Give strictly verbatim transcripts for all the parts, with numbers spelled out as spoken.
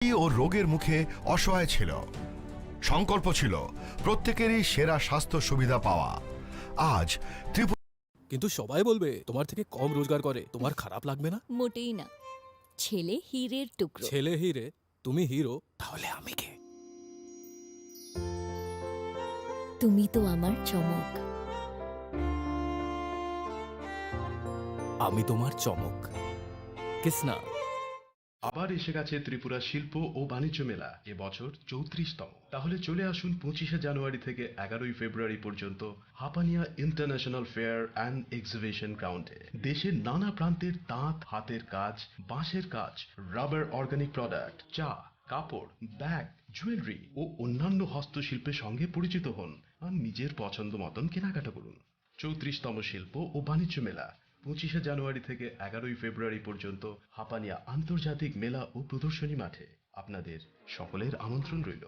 ও রোগের মুখে অসহায় ছিল। সংকল্প ছিল প্রত্যেকেরই সেরা স্বাস্থ্য সুবিধা পাওয়া। আজ ত্রিপুরা কিন্তু সবাই বলবে তোমার থেকে কম রোজগার করে, তোমার খারাপ লাগবে না? মোটেই না। ছেলে হীরের টুকরো। ছেলে হীরে, তুমি হিরো, তাহলে আমি কে? তুমি তো আমার চমক। আমি তোমার চমক। কিসনা। আবার এসে গেছে ত্রিপুরা শিল্প ও বাণিজ্য মেলা, এবছর চৌত্রিশতম। তাহলে চলে আসুন পঁচিশে জানুয়ারি থেকে এগারোই ফেব্রুয়ারি পর্যন্ত Hapania international fair and exhibition গ্রাউন্ডে। দেশের নানা প্রান্তের তাঁত, হাতের কাজ, বাঁশের কাজ, রাবার, অর্গানিক প্রোডাক্ট, চা, কাপড়, ব্যাগ, জুয়েলারি ও অন্যান্য হস্তশিল্পের সঙ্গে পরিচিত হন আর নিজের পছন্দ মতন কেনাকাটা করুন। চৌত্রিশতম শিল্প ও বাণিজ্য মেলা, পঁচিশে জানুয়ারি থেকে এগারোই ফেব্রুয়ারি পর্যন্ত হাপানিয়া আন্তর্জাতিক মেলা ও প্রদর্শনী মাঠে। আপনাদের সকলের আমন্ত্রণ রইল।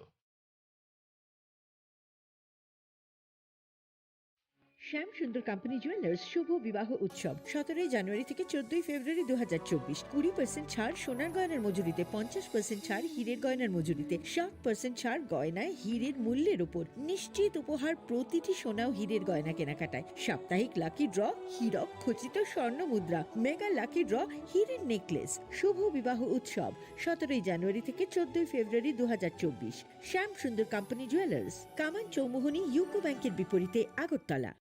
শ্যাম সুন্দর কোম্পানি জুয়েলার্স শুভ বিবাহ উৎসব, সতেরোই জানুয়ারি থেকে চোদ্দই ফেব্রুয়ারি দু হাজার চব্বিশ। কুড়ি পার্সেন্ট ছাড় সোনার গয়নার মজুরিতে, পঞ্চাশ পার্সেন্ট ছাড় হীরের গয়নার মজুরিতে, সাত পার্সেন্ট ছাড় গয়নায় হীরের মূল্যের উপর। নিশ্চিত উপহার প্রতিটি সোনা ও হীরের গয়না কেনাকাটায়। সাপ্তাহিক লাকি ড্র, হীরক খচিত স্বর্ণ মুদ্রা, মেগা লাকি ড্র, হীরের নেকলেস। শুভ বিবাহ উৎসব, সতেরোই জানুয়ারি থেকে চোদ্দই ফেব্রুয়ারি দু হাজার চব্বিশ। শ্যাম সুন্দর কোম্পানি জুয়েলার্স, কামান চৌমুহনী ইউকো ব্যাংকের বিপরীতে, Agartala.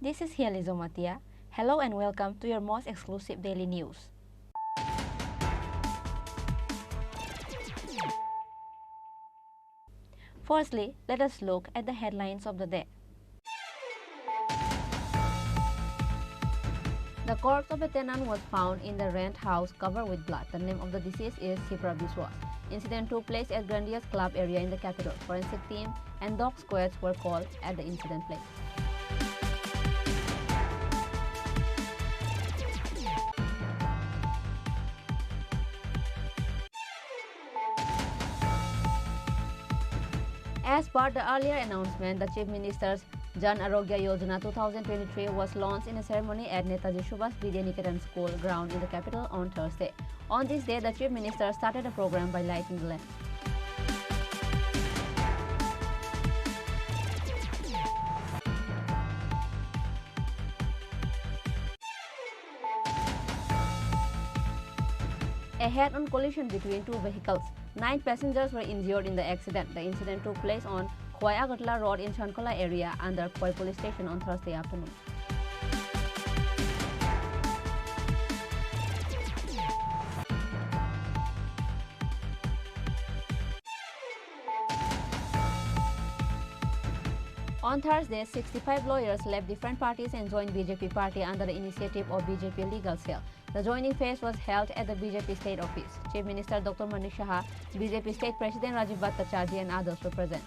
This is Hiali Zomatia. Hello and welcome to your most exclusive daily news. Firstly, let us look at the headlines of the day. The corpse of a tenant was found in the rent house covered with blood. The name of the deceased is Sipra Biswas. Incident took place at Grandia's Club area in the capital. Forensic team and dog squads were called at the incident place. As per the earlier announcement, the Chief Minister's Jan Arogya Yojana two thousand twenty-three was launched in a ceremony at Netaji Subhas Vidya Niketan School ground in the capital on Thursday. On this day, the Chief Minister started the program by lighting the lamp. A head-on collision between two vehicles. Nine passengers were injured in the accident. The incident took place on Khowai Agartala Road in Chankola area under Khowai Police Station on Thursday afternoon. On Thursday, sixty-five lawyers left different parties and joined B J P party under the initiative of B J P Legal Cell. The joining phase was held at the B J P state office. Chief Minister Doctor Manik Saha, B J P state president Rajib Bhattacharjee and others were present.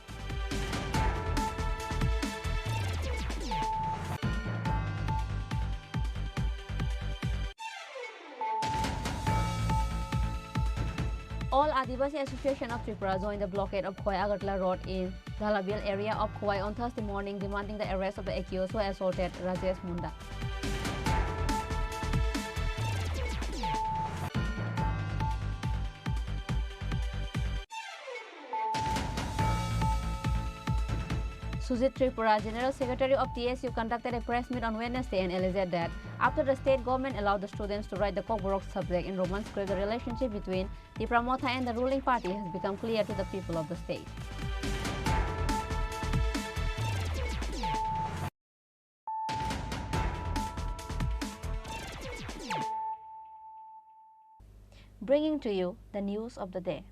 All Adivasi Association of Tripura joined the blockade of Khowai Agartala Road in Dhalabil area of Khowai on Thursday morning, demanding the arrest of the accused who assaulted Rajesh Munda. Sujit Tripura, General Secretary of T S U, conducted a press meet on Wednesday and alleged that after the state government allowed the students to write the Kokborok subject in Roman script, the relationship between Tipra Motha and the ruling party has become clear to the people of the state. Bringing to you the news of the day.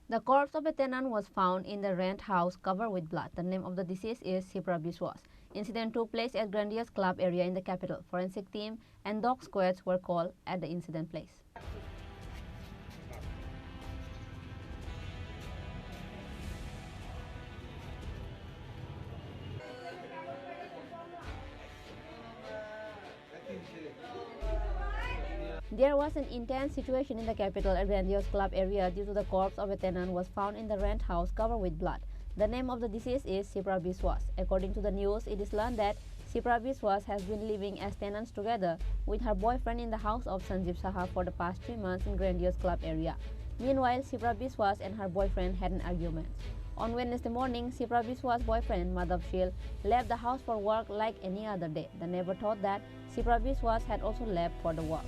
The corpse of a tenant was found in the rent house covered with blood. The name of the deceased is Sipra Biswas. Incident took place at Grandiose Club area in the capital. Forensic team and dog squads were called at the incident place. There was an intense situation in the capital at Grandiose Club area due to the corpse of a tenant was found in the rent house covered with blood. The name of the deceased is Sipra Biswas. According to the news, it is learned that Sipra Biswas has been living as tenants together with her boyfriend in the house of Sanjeev Saha for the past three months in Grandiose Club area. Meanwhile, Sipra Biswas and her boyfriend had an argument. On Wednesday morning, Sipra Biswas' boyfriend, Madhav Shil, left the house for work like any other day. The neighbor thought that Sipra Biswas had also left for the work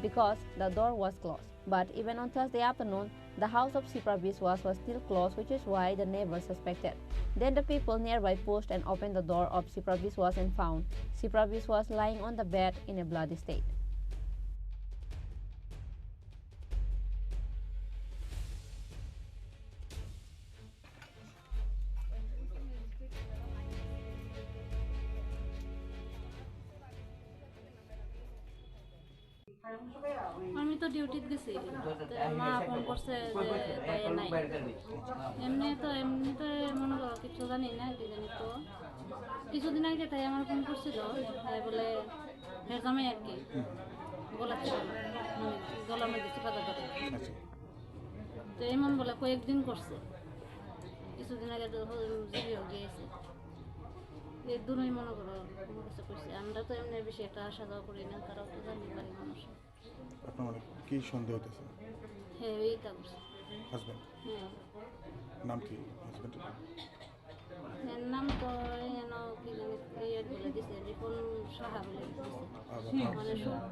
because the door was closed. But even on Thursday afternoon, the house of Sipra Biswas was still closed, which is why the neighbor suspected. Then the people nearby pushed and opened the door of Sipra Biswas and found Sipra Biswas lying on the bed in a bloody state. আমি তো ডিউটিত গেছি, তো মা ফোন করছে যে ভাইয়া নাই। এমনি তো, এমনি তো মনে করো কিচ্ছু জানি না, কি জানি তো। কিছুদিন আগে তাই আমার ফোন করছিল, তাই বলে হের জামাই আর কি গলা ছিল, মানে গলার মধ্যে চিপা ধরে। আচ্ছা। তো এমন বলে কয়েকদিন করছে, কিছুদিন আগে তো জিবিও গিয়েছে। এই দুটোই মনে করো কোনো কিছু করছে। আমরা তো এমনি বেশি একটা আসা যাওয়া করি না, তারাও তো জানি বাড়ির মানুষ। আপনার মানে কি সন্দেহ হইতেছে? হ্যাঁ, ওই তা করছে। হাজব্যান্ড? হ্যাঁ। নাম কি হাজব্যান্ডের? এর নাম তো এন কি জানি ইয়ে বলে দিছে, রিপন সাহা বলে দিছে। আর আপনার? মানে সু-,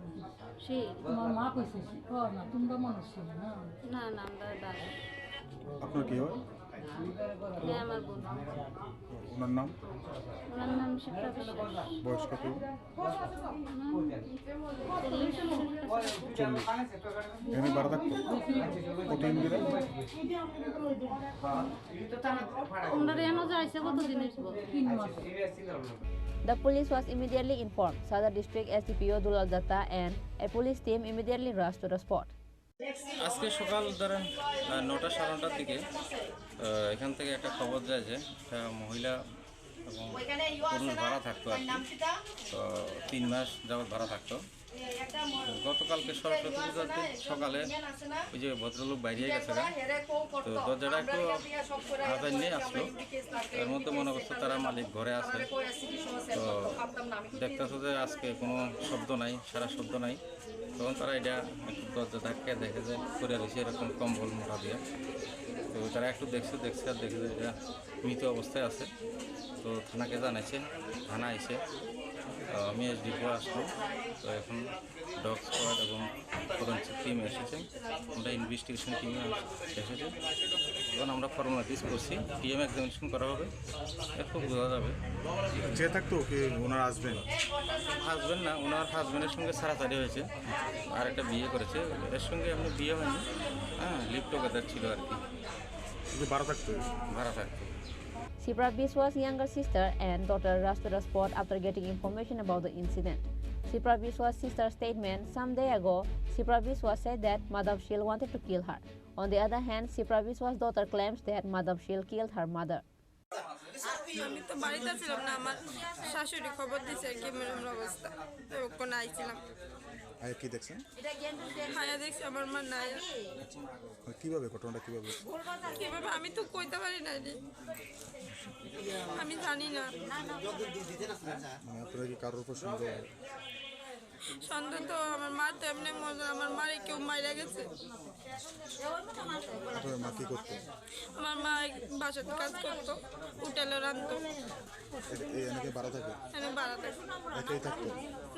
শীল। তোমার মা কইছে শীল? ও না, তোমরা মানুষ শীল না? না, না, আমরা দাদা। আপনার কি হয়? হ্যাঁ, আমার বোন। ওনার নাম? ওনার নাম শিপ্রা বিশ্বাস। বয়স কত? হুম, চল্লিশ। চল্লিশ। এখানে ভাড়া থাকতো? কতদিন ধরে? ওনারা এনে যাইছে কত দিন হইব? তিন মাস। The police was immediately informed. Sadar District S D P O Dulal Datta and a police team immediately rushed to the spot. আজকে সকাল ধরেন, আহ, নটা সাড়ে নটার দিকে, আহ, এখান থেকে একটা খবর যায় যে একটা মহিলা এবং পুরুষ ভাড়া থাকতো আর কি। তো তিন মাস যাবত ভাড়া থাকতো। গতকালকে সরস্বতী পূজার দিন সকালে ওই যে ভদ্রলোক বাইরে গেছে গা, তো দরজাটা একটু আজান নিয়ে আসলো। এর মধ্যে মনে করছে তারা মালিক ঘরে আছে। তো দেখতেছে যে আজকে কোনো শব্দ নাই, সারা শব্দ নাই। তখন তারা এটা একটু দরজা ধাক্কা দেখে যে পড়ে রয়েছে এরকম কম্বল মোটা দিয়ে। তো তারা একটু দেখছে, দেখছে আর দেখে যে এটা মৃত অবস্থায় আছে। তো থানাকে জানাইছে, থানা আইছে। তো আমি এসডিপিও আসলাম। তো এখন ডগ স্কোয়াড এবং ফরেন্সিক টিম এসেছে, আমরা ইনভেস্টিগেশন টিম এসেছে। এখন আমরা ফর্মালিটিস করছি, ডিএম এক্সামিনেশন করা হবে, এরপর বোঝা যাবে। যে থাকতো কি ওনার হাজবেন্ড? হাজবেন্ড না, ওনার হাজবেন্ডের সঙ্গে ছাড়াছাড়ি হয়েছে, আর একটা বিয়ে করেছে, এর সঙ্গে এমনি বিয়ে হয়নি। হ্যাঁ, লিভ টুগেদার ছিল আর কি। কিন্তু ভাড়া থাকতো? ভাড়া থাকতো। Sipra Biswas' younger sister and daughter rushed to the spot after getting information about the incident. Sipra Biswas' sister's statement: some day ago, Sipra Biswas said that Madhav Shil wanted to kill her. On the other hand, Sipra Biswas' daughter claims that Madhav Shil killed her mother. আমি তো বাড়িতে ছিলাম না, আমার শাশুড়ি খবর দিছে আর কি, এমন এমন অবস্থা, তো ওখানে আইছিলাম। আয়া কি দেখছেন? আয়া দেখছি আমার মা নাই। আচ্ছা, কিভাবে, ঘটনাটা কিভাবে হচ্ছে? কিভাবে আমি তো কইতে পারি না রে, আমি জানি না। মানে আপনারা কি কারোর উপর সন্দেহ? সন্দেহ তো, আমার মা তো এমনি মজা, আমার মারে কেউ মাইরা গেছে। আপনার মা কি করতো? আমার মা বাসাতে কাজ করতো, হোটেলে রানতো। এ-, এই এলাকায় ভাড়া থাকে? এনে ভাড়া থাকে। একাই থাকতো?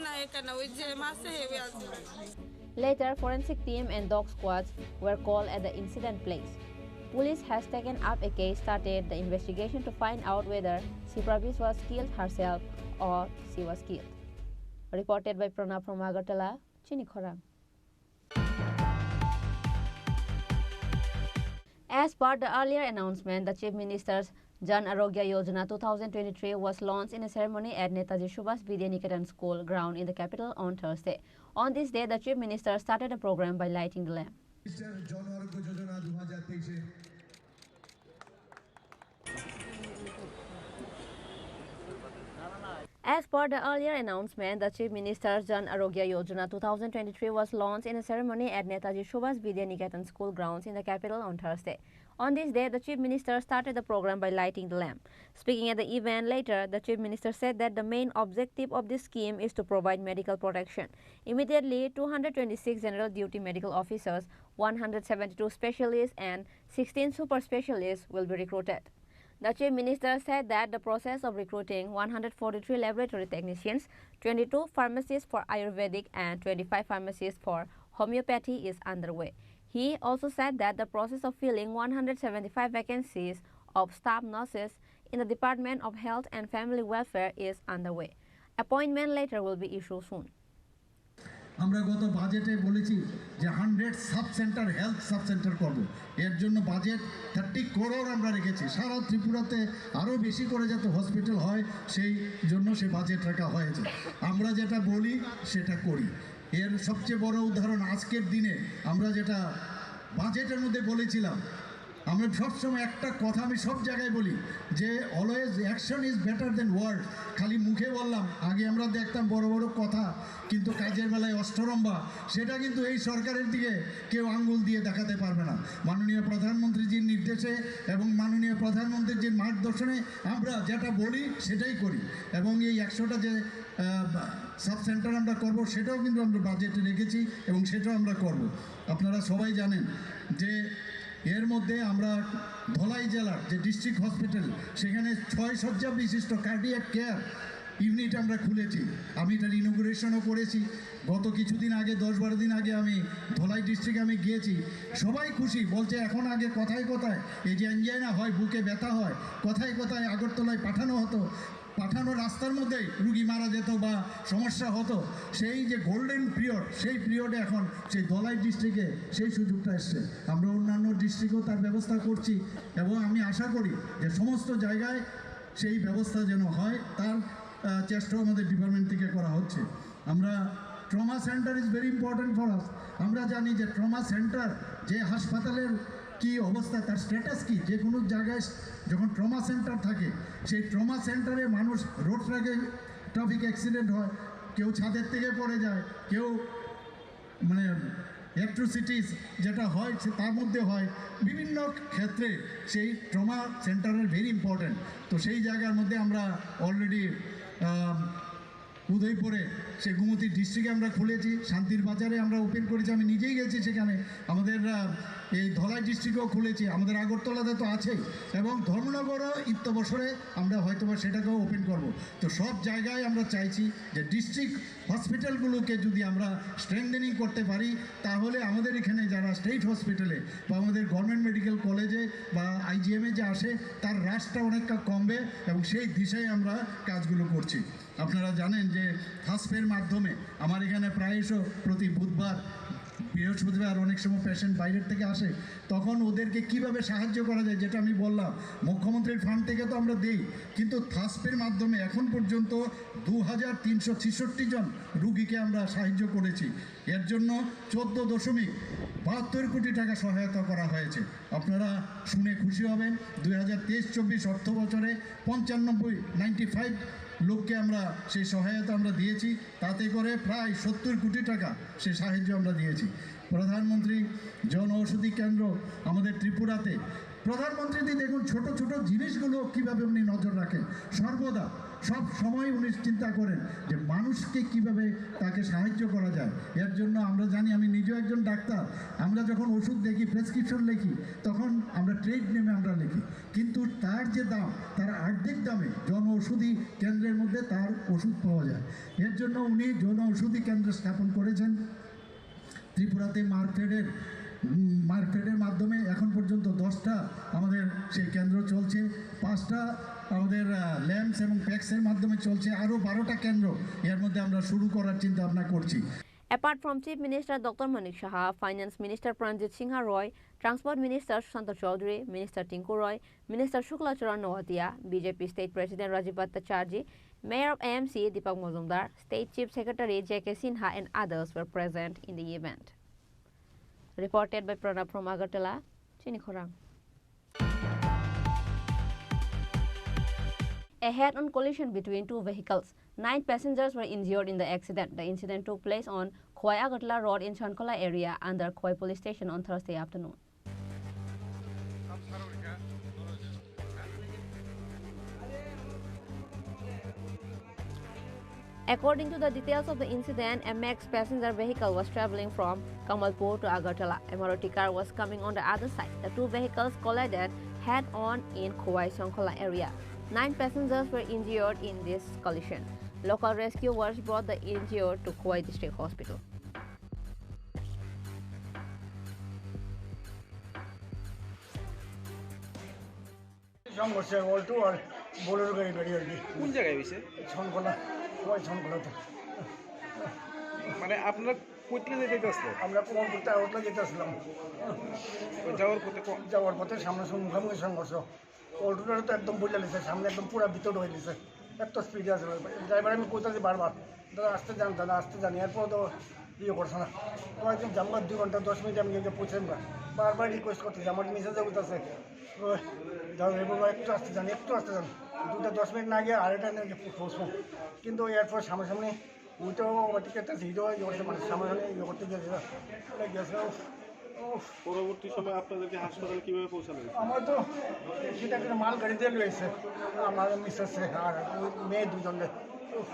না, একা না, ওই যে মাসে হেবে আছে। Later, forensic team and dog squads were called at the incident place. Police has taken up a case, started the investigation to find out whether Sipra Biswas killed herself or she was killed. Reported by Pranab from Agartala, Chini Khorang. As per the earlier announcement, the Chief Minister's Jan Arogya Yojana two thousand twenty-three was launched in a ceremony at Netaji Subhas Vidya Niketan School ground in the capital on Thursday. On this day, the Chief Minister started the program by lighting the lamp. Mister জন আরোগ্য যোজনা দু হাজার তেইশে As per the earlier announcement, the Chief Minister's Jan Arogya Yojana two thousand twenty-three was launched in a ceremony at Netaji Subhas Vidya Niketan School grounds in the capital on Thursday. On this day, the Chief Minister started the program by lighting the lamp. Speaking at the event later, the Chief Minister said that the main objective of this scheme is to provide medical protection. Immediately, two hundred twenty-six general duty medical officers, one hundred seventy-two specialists, and sixteen super specialists will be recruited. The Chief Minister said that the process of recruiting one hundred forty-three laboratory technicians, twenty-two pharmacists for Ayurvedic, and twenty-five pharmacists for homeopathy is underway. He also said that the process of filling one hundred seventy-five vacancies of staff nurses in the Department of Health and Family Welfare is underway. Appointment letter will be issued soon. আমরা গত বাজেটে বলেছি যে hundred sub centre, health sub centre করবো। এর জন্য budget thirty crore আমরা রেখেছি। সারা ত্রিপুরাতে আরও বেশি করে যাতে হসপিটাল হয়, সেই জন্য সে বাজেট রাখা হয়েছে। আমরা যেটা বলি, সেটা করি। এর সবচেয়ে বড় উদাহরণ, আজকের দিনে আমরা যেটা বাজেটের মধ্যে বলেছিলাম, আমরা সবসময় একটা কথা আমি সব জায়গায় বলি যে, "Always action is better than word।" খালি মুখে বললাম, আগে আমরা দেখতাম বড় বড় কথা, কিন্তু কাজের বেলায় অষ্টরম্ভা, সেটা কিন্তু এই সরকারের দিকে কেউ আঙ্গুল দিয়ে দেখাতে পারবে না। মাননীয় প্রধানমন্ত্রীজির নির্দেশে এবং মাননীয় প্রধানমন্ত্রীজির মার্গদর্শনে আমরা যেটা বলি, সেটাই করি। এবং এই একশোটা যে, আহ, সাব সেন্টার আমরা করব, সেটাও কিন্তু আমরা বাজেটে রেখেছি এবং সেটাও আমরা করব। আপনারা সবাই জানেন যে এর মধ্যে আমরা ধলাই জেলার যে ডিস্ট্রিক্ট হসপিটাল, সেখানে ছয় শয্যা বিশিষ্ট কার্ডিয়াক কেয়ার ইউনিট আমরা খুলেছি। আমি এটার ইনোগুরেশনও করেছি। গত কিছুদিন আগে, দশ বারো দিন আগে আমি ধলাই ডিস্ট্রিক্টে আমি গিয়েছি। সবাই খুশি, বলছে এখন আগে কথায় কথায় এই যে অ্যাঞ্জাইনা হয়, বুকে ব্যথা হয়, কথায় কথায় আগরতলায় পাঠানো হতো, পাঠানো রাস্তার মধ্যেই রুগী মারা যেত বা সমস্যা হতো। সেই যে গোল্ডেন পিরিয়ড, সেই পিরিয়ডে এখন সেই ধলাই ডিস্ট্রিক্টে সেই সুযোগটা এসছে। আমরা অন্যান্য ডিস্ট্রিক্টেও তার ব্যবস্থা করছি এবং আমি আশা করি যে সমস্ত জায়গায় সেই ব্যবস্থা যেন হয়, তার, আহ, চেষ্টাও আমাদের ডিপার্টমেন্ট থেকে করা হচ্ছে। আমরা, trauma center is very important for us। আমরা জানি যে ট্রমা সেন্টার যে হাসপাতালের কি অবস্থা, তার স্ট্যাটাস কি। যে কোনো জায়গায় যখন ট্রমা সেন্টার থাকে, সেই ট্রমা সেন্টারে মানুষ রোড ট্রাকে ট্রাফিক অ্যাক্সিডেন্ট হয়, কেউ ছাদের থেকে পড়ে যায়, কেউ মানে অ্যাট্রোসিটিস যেটা হয় সে তার মধ্যে হয়, বিভিন্ন ক্ষেত্রে সেই ট্রমা সেন্টারের ভেরি ইম্পর্ট্যান্ট। তো সেই জায়গার মধ্যে আমরা অলরেডি উদয়পুরে, সে গোমতী ডিস্ট্রিক্টে আমরা খুলেছি, শান্তির বাজারে আমরা ওপেন করেছি, আমি নিজেই গেছি সেখানে। আমাদের, আহ, এই ধলাই ডিস্ট্রিক্টেও খুলেছি, আমাদের আগরতলাতে তো আছেই, এবং ধর্মনগরও ইত্য বছরে আমরা হয়তো বা সেটাকেও ওপেন করব। তো সব জায়গায় আমরা চাইছি যে ডিস্ট্রিক্ট হসপিটালগুলোকে যদি আমরা স্ট্রেংথেনিং করতে পারি, তাহলে আমাদের এখানে যারা স্টেট হসপিটালে বা আমাদের গভর্নমেন্ট মেডিকেল কলেজে বা আইজিএমে যে আসে, তার হ্রাসটা অনেকটা কমবে, এবং সেই দিশায় আমরা কাজগুলো করছি। আপনারা জানেন যে থাসপের মাধ্যমে আমার এখানে প্রায়শ প্রতি বুধবার, বৃহস্পতিবার অনেক সময় পেশেন্ট বাইরের থেকে আসে, তখন ওদেরকে কিভাবে সাহায্য করা যায়, যেটা আমি বললাম, মুখ্যমন্ত্রীর ফান্ড থেকে তো আমরা দেই, কিন্তু থাসপের মাধ্যমে এখন পর্যন্ত দু হাজার তিনশো ছেষট্টি জন রুগীকে আমরা সাহায্য করেছি। এর জন্য চোদ্দ দশমিক বাহাত্তর কোটি টাকা সহায়তা করা হয়েছে। আপনারা শুনে খুশি হবেন, দুই হাজার তেইশ চব্বিশ অর্থ বছরে পঞ্চানব্বই, নাইনটি ফাইভ লোককে আমরা সেই সহায়তা আমরা দিয়েছি। তাতে করে প্রায় সত্তর কোটি টাকা সে সাহায্য আমরা দিয়েছি। প্রধানমন্ত্রী জন ঔষধি কেন্দ্র আমাদের ত্রিপুরাতে, প্রধানমন্ত্রী দেখুন ছোট ছোট জিনিসগুলো কিভাবে উনি নজর রাখেন, সর্বদা সব সময় উনি চিন্তা করেন যে মানুষকে কিভাবে তাকে সাহায্য করা যায়। এর জন্য আমরা জানি, আমি নিজেও একজন ডাক্তার, আমরা যখন ওষুধ দেখি, প্রেসক্রিপশন লিখি, তখন আমরা ট্রেড নেমে আমরা লিখি, কিন্তু তার যে দাম, তার অর্ধেক দামে জন ঔষধি কেন্দ্রের মধ্যে তার ওষুধ পাওয়া যায়। এর জন্য উনি জন ঔষধি কেন্দ্র স্থাপন করেছেন। ত্রিপুরাতে মার্কফেডের, উম, মার্কফেডের মাধ্যমে এখন পর্যন্ত দশটা আমাদের সেই কেন্দ্র চলছে, পাঁচটা আমাদের ল্যাম্পস এবং প্যাক্সের মাধ্যমে চলছে আরও বারোটা কেন্দ্র, এর মধ্যে আমরা শুরু করার চিন্তা ভাবনা করছি। Apart from Chief Minister Doctor Manik Saha, Finance Minister Pranjit Singha Roy, Transport Minister Sushanta Chowdhury, Minister Tinku Roy, Minister Shukla Charan Noatia, B J P State President Rajiv Bhattacharjee, Mayor of A M C Deepak Majumdar, State Chief Secretary J K Sinha and others were present in the event. Reported by Pranab from Agartala, Chini Khorang. A head-on collision between two vehicles. Nine passengers were injured in the accident. The incident took place on Khowai Agartala Road in Chankhola area under Khowai Police Station on Thursday afternoon. According to the details of the incident, a mixed passenger vehicle was traveling from Kamalpur to Agartala. A Maruti car was coming on the other side. The two vehicles collided head-on in Khowai Chankhola area. Nine passengers were injured in this collision. Local rescuers brought the injured to Khowai District Hospital. সংঘর্ষে অল্টো আর বোলেরো গাড়ি, গাড়ি আর কি। কোন জায়গায় হয়েছে? ছনখোলা, ওই ছনখোলাতে। মানে আপনারা কোথেকে যেতে আসলেন? আমরা কোমরপুর টাওয়ারটা যেতে আসলাম। তো যাওয়ার পথে ক- যাওয়ার পথে সামনে সব মুখোমুখি সংঘর্ষ। অল্টোটা তো একদম বুঝে নিছে, সামনে একদম পুরো ভিতরে হয়ে নিছে। এত স্পিডে আছে ড্রাইভার, আমি কইতাছি বারবার, "দাদা, আস্তে যান, দাদা, আস্তে যান।" এরপর তো ইয়ে করছে না। তো একদম জামগা দুই ঘন্টা দশ মিনিট আমি গিয়ে পৌঁছলাম না। বারবার রিকোয়েস্ট করতেছি, আমার মেসেজে বলতেছে, "ওই দাদা, এবার একটু আস্তে যান, একটু আস্তে যান।" দুটা দশ মিনিট না গিয়ে আড়াইটা নিয়ে পৌঁছবো। কিন্তু এরপর সামনাসামনি ওইটাও ওভারটেক করতেছে, হিরো ইয়ে করছে, মানে সামনাসামনি ইয়ে করতে গেছে, ওটা গেছে, উফ, উফ। পরবর্তী সময় আপনাদেরকে হাসপাতালে কিভাবে পৌঁছানো হয়েছে? আমার তো সেটা একটা মাল গাড়িতে রয়েছে, আমার মিসেস আর ওই মেয়ে দুজনে। উফ, উফ।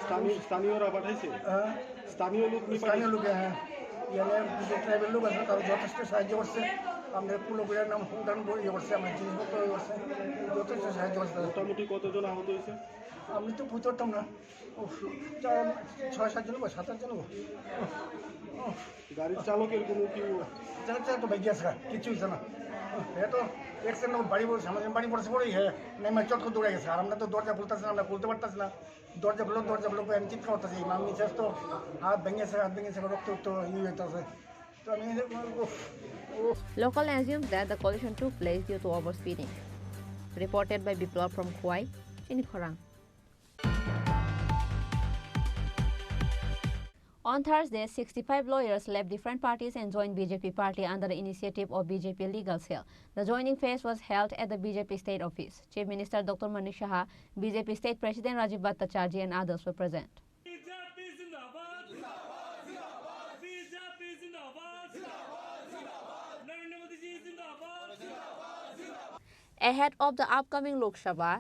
স্থানীয়, স্থানীয়রা পাঠাইছে? হ্যাঁ। স্থানীয় লোক নিয়ে স্থানীয় পাঠাইছে? লোকে, হ্যাঁ। ইয়ানে যে ট্রাইবেল লোক আছে, তারা যথেষ্ট সাহায্য করছে। আমাদের পুরো নাম হুন্ডান ইয়ে করছে, আমার জিনিসপত্র ইয়ে করছে, যথেষ্ট সাহায্য করছে তারা। মোটামুটি কতজন আহত হয়েছে? আমি তো বুঝতে পারতাম না। উফ, চার, ছয় সাত জন বা সাত আট জন। উফ, উফ। গাড়ির চালকের কোনো কি? চালক, চালক তো ভাগি আছে, কিচ্ছু হচ্ছে না। উফ, এ তো অ্যাক্সিডেন্ট বাড়ি পড়ছে, আমাদের বাড়ি পড়ছে পড়েই, হ্যাঁ, নেমে চট করে দৌড়ে গেছে। আর আমরা তো দরজা খুলতেছি না, আমরা খুলতে পারতেছি না। দরজা খুলো, দরজা খুলো করে আমি চিৎকার করতেছি। আমার মিসেস তো হাত ভেঙেছে, হাত ভেঙেছে, রক্ত, রক্ত ইয়ে হইতেছে। তো আমি, উফ, উফ। Local assumes that the collision took place due to overspeeding. Reported by Biplab from Khowai, Chini Khorang. On Thursday, sixty-five lawyers left different parties and joined B J P party under the initiative of B J P Legal Cell. The joining phase was held at the B J P state office. Chief Minister Doctor Manik Saha, B J P state president Rajiv Bhattacharjee and others were present. B J P zindabad. B J P zindabad. Narendra Modi ji zindabad. Ahead of the upcoming Lok Sabha,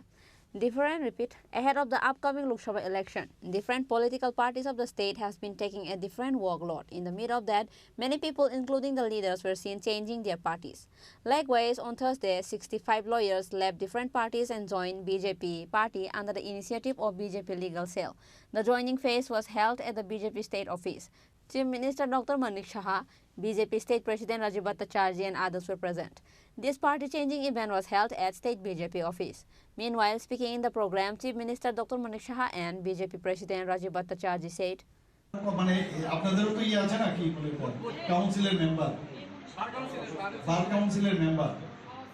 different, repeat, ahead of the upcoming Lok Sabha election, different political parties of the state has been taking a different workload. In the midst of that, many people, including the leaders, were seen changing their parties. Likewise, on Thursday, sixty-five lawyers left different parties and joined B J P party under the initiative of B J P Legal Cell. The joining phase was held at the B J P state office. Chief Minister Doctor Manik Saha, B J P State President Rajiv Bhattacharjee and others were present. This party changing event was held at State B J P office. Meanwhile, speaking in the program, Chief Minister Doctor Manik Saha and B J P President Rajiv Bhattacharjee said, মানে আপনাদেরও তো ইয়ে আছে না, কি বলে, কাউন্সিলের মেম্বার, বার কাউন্সিলের মেম্বার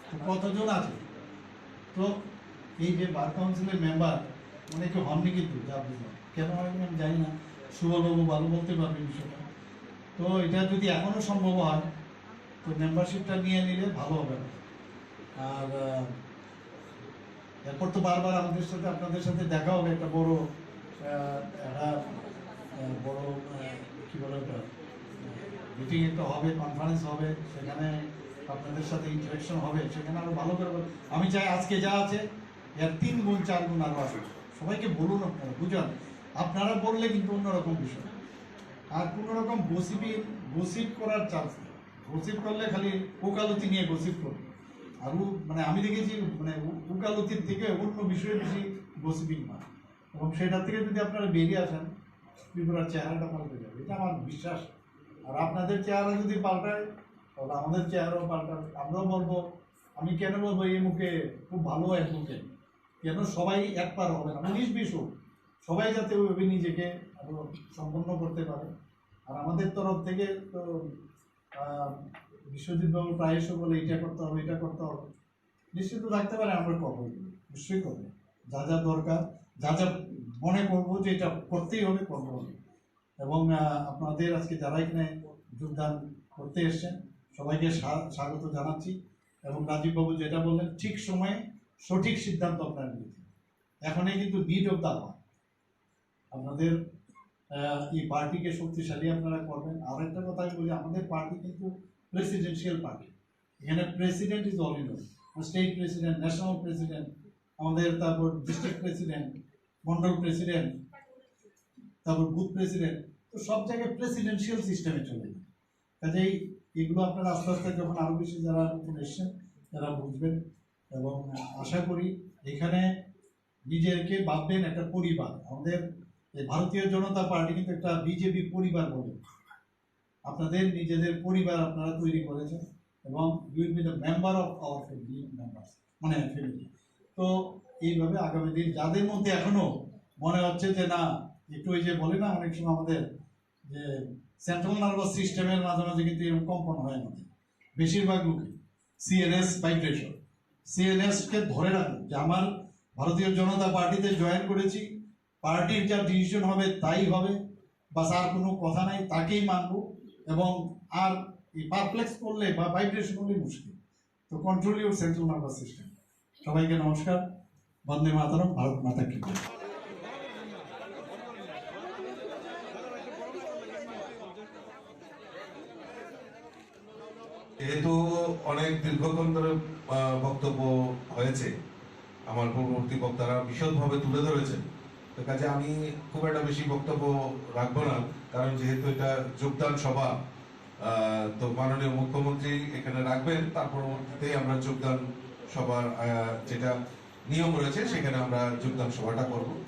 তো কতজন আছে? তো এই যে বার কাউন্সিলের মেম্বার অনেকে হননি, কিন্তু যা বুঝলাম, কেন হয়নি আমি জানি না। শুভবাবু ভালো বলতে পারবেন বিষয়টা। তো এটা যদি এখনো সম্ভব হয়, তো মেম্বারশিপটা নিয়ে নিলে ভালো হবে। আর আহ, এরপর তো বারবার আমাদের সাথে, আপনাদের সাথে দেখা হবে, একটা বড়, আহ, একটা, আহ, বড়, আহ, কি বলে ওটা, মিটিং একটা হবে, কনফারেন্স হবে, সেখানে আপনাদের সাথে ইন্টারাকশন হবে, সেখানে আরো ভালো করে বল-, আমি চাই আজকে যা আছে এর তিন গুণ, চার গুণ আরো আছে। সবাইকে বলুন, আপনারা বুঝান, আপনারা বললে কিন্তু অন্যরকম বিষয়। আর কোনো রকম গসিপিং, গসিপ করার চান্স নেই। গসিপ করলে খালি ওকালতি নিয়ে গসিপ করবে। আর উ-, মানে আমি দেখেছি, মানে উ-, ওকালতির থেকে অন্য বিষয়ে বেশি গসিপিং হয়। এবং সেটা থেকে যদি আপনারা বেরিয়ে আসেন, ত্রিপুরার চেহারাটা পাল্টে যাবে, এটা আমার বিশ্বাস। আর আপনাদের চেহারা যদি পাল্টায়, তাহলে আমাদের চেহারাও পাল্টাবে। আমরাও বলবো, আমি কেন বলবো এই মুখে খুব ভালো অ্যাডভোকেট, কেন সবাই একবার হবে না, উনিশ বিশ হোক, সবাই যাতে ওইভাবে নিজেকে আরো সম্পন্ন করতে পারে। আর আমাদের তরফ থেকে তো আহ, বিশ্বজিৎ বাবু প্রায়শ বলে এটা করতে হবে, এটা করতে হবে, নিশ্চিত রাখতে পারে আমরা করবো, নিশ্চয়ই করবো। যা যা দরকার, যা যা মনে করবো যে এটা করতেই হবে, করবো হবে। এবং আহ, আপনাদের আজকে যারা এখানে যোগদান করতে এসছেন, সবাইকে স্বা- স্বাগত জানাচ্ছি। এবং রাজীব বাবু যেটা বললেন, ঠিক সময়ে সঠিক সিদ্ধান্ত আপনারা নিয়েছেন। এখনই কিন্তু নিড অফ দ্য আওয়ার। আপনাদের আহ, এই পার্টিকে শক্তিশালী আপনারা করবেন। আর একটা কথা আমি বলি, আমাদের পার্টি কিন্তু প্রেসিডেন্সিয়াল পার্টি। এখানে president is all in all, state president, national president, আমাদের তারপর ডিস্ট্রিক্ট প্রেসিডেন্ট, মন্ডল প্রেসিডেন্ট, তারপর বুথ প্রেসিডেন্ট। তো সব জায়গায় প্রেসিডেন্সিয়াল সিস্টেমে চলে যায়। কাজেই এগুলো আপনারা আস্তে আস্তে যখন আরো বেশি যারা নতুন এসছেন, তারা বুঝবেন। এবং আশা করি এখানে নিজেকে ভাববেন একটা পরিবার। আমাদের এই ভারতীয় জনতা পার্টি কিন্তু একটা বিজেপি পরিবার বলে। আপনাদের নিজেদের পরিবার আপনারা তৈরি করেছেন এবং you will be the member of our family members, মানে ফ্যামিলি। তো এইভাবে আগামী দিন যাদের মধ্যে এখনো মনে হচ্ছে যে না, একটু ওই যে বলে না অনেক সময় আমাদের যে সেন্ট্রাল নার্ভাস সিস্টেমের মাঝে মাঝে কিন্তু এরকম কম্পন হয় আমাদের বেশিরভাগ লোকে, সিএনএস ভাইব্রেশন, সিএনএস কে ধরে রাখুন যে আমার ভারতীয় জনতা পার্টিতে জয়েন করেছি, পার্টির যা ডিসিশন হবে তাই হবে, বাস আর কোনো কথা নাই, তাকেই মানবো। এবং আর এই পারপ্লেক্স করলে বা ভাইব্রেশন হলে মুশকিল। তো control your central nervous system. সবাইকে নমস্কার, বন্দে মাতরম, ভারত মাতা কি জয়। যেহেতু অনেক দীর্ঘক্ষণ ধরে আহ, বক্তব্য হয়েছে, আমার পূর্ববর্তী বক্তারা বিশদভাবে তুলে ধরেছেন, তো কাজে আমি খুব একটা বেশি বক্তব্য রাখবো না, কারণ যেহেতু এটা যোগদান সভা, আহ, তো মাননীয় মুখ্যমন্ত্রী এখানে রাখবেন, তার পরবর্তীতেই আমরা যোগদান সভার আহ, যেটা নিয়ম রয়েছে সেখানে আমরা যোগদান সভাটা করব।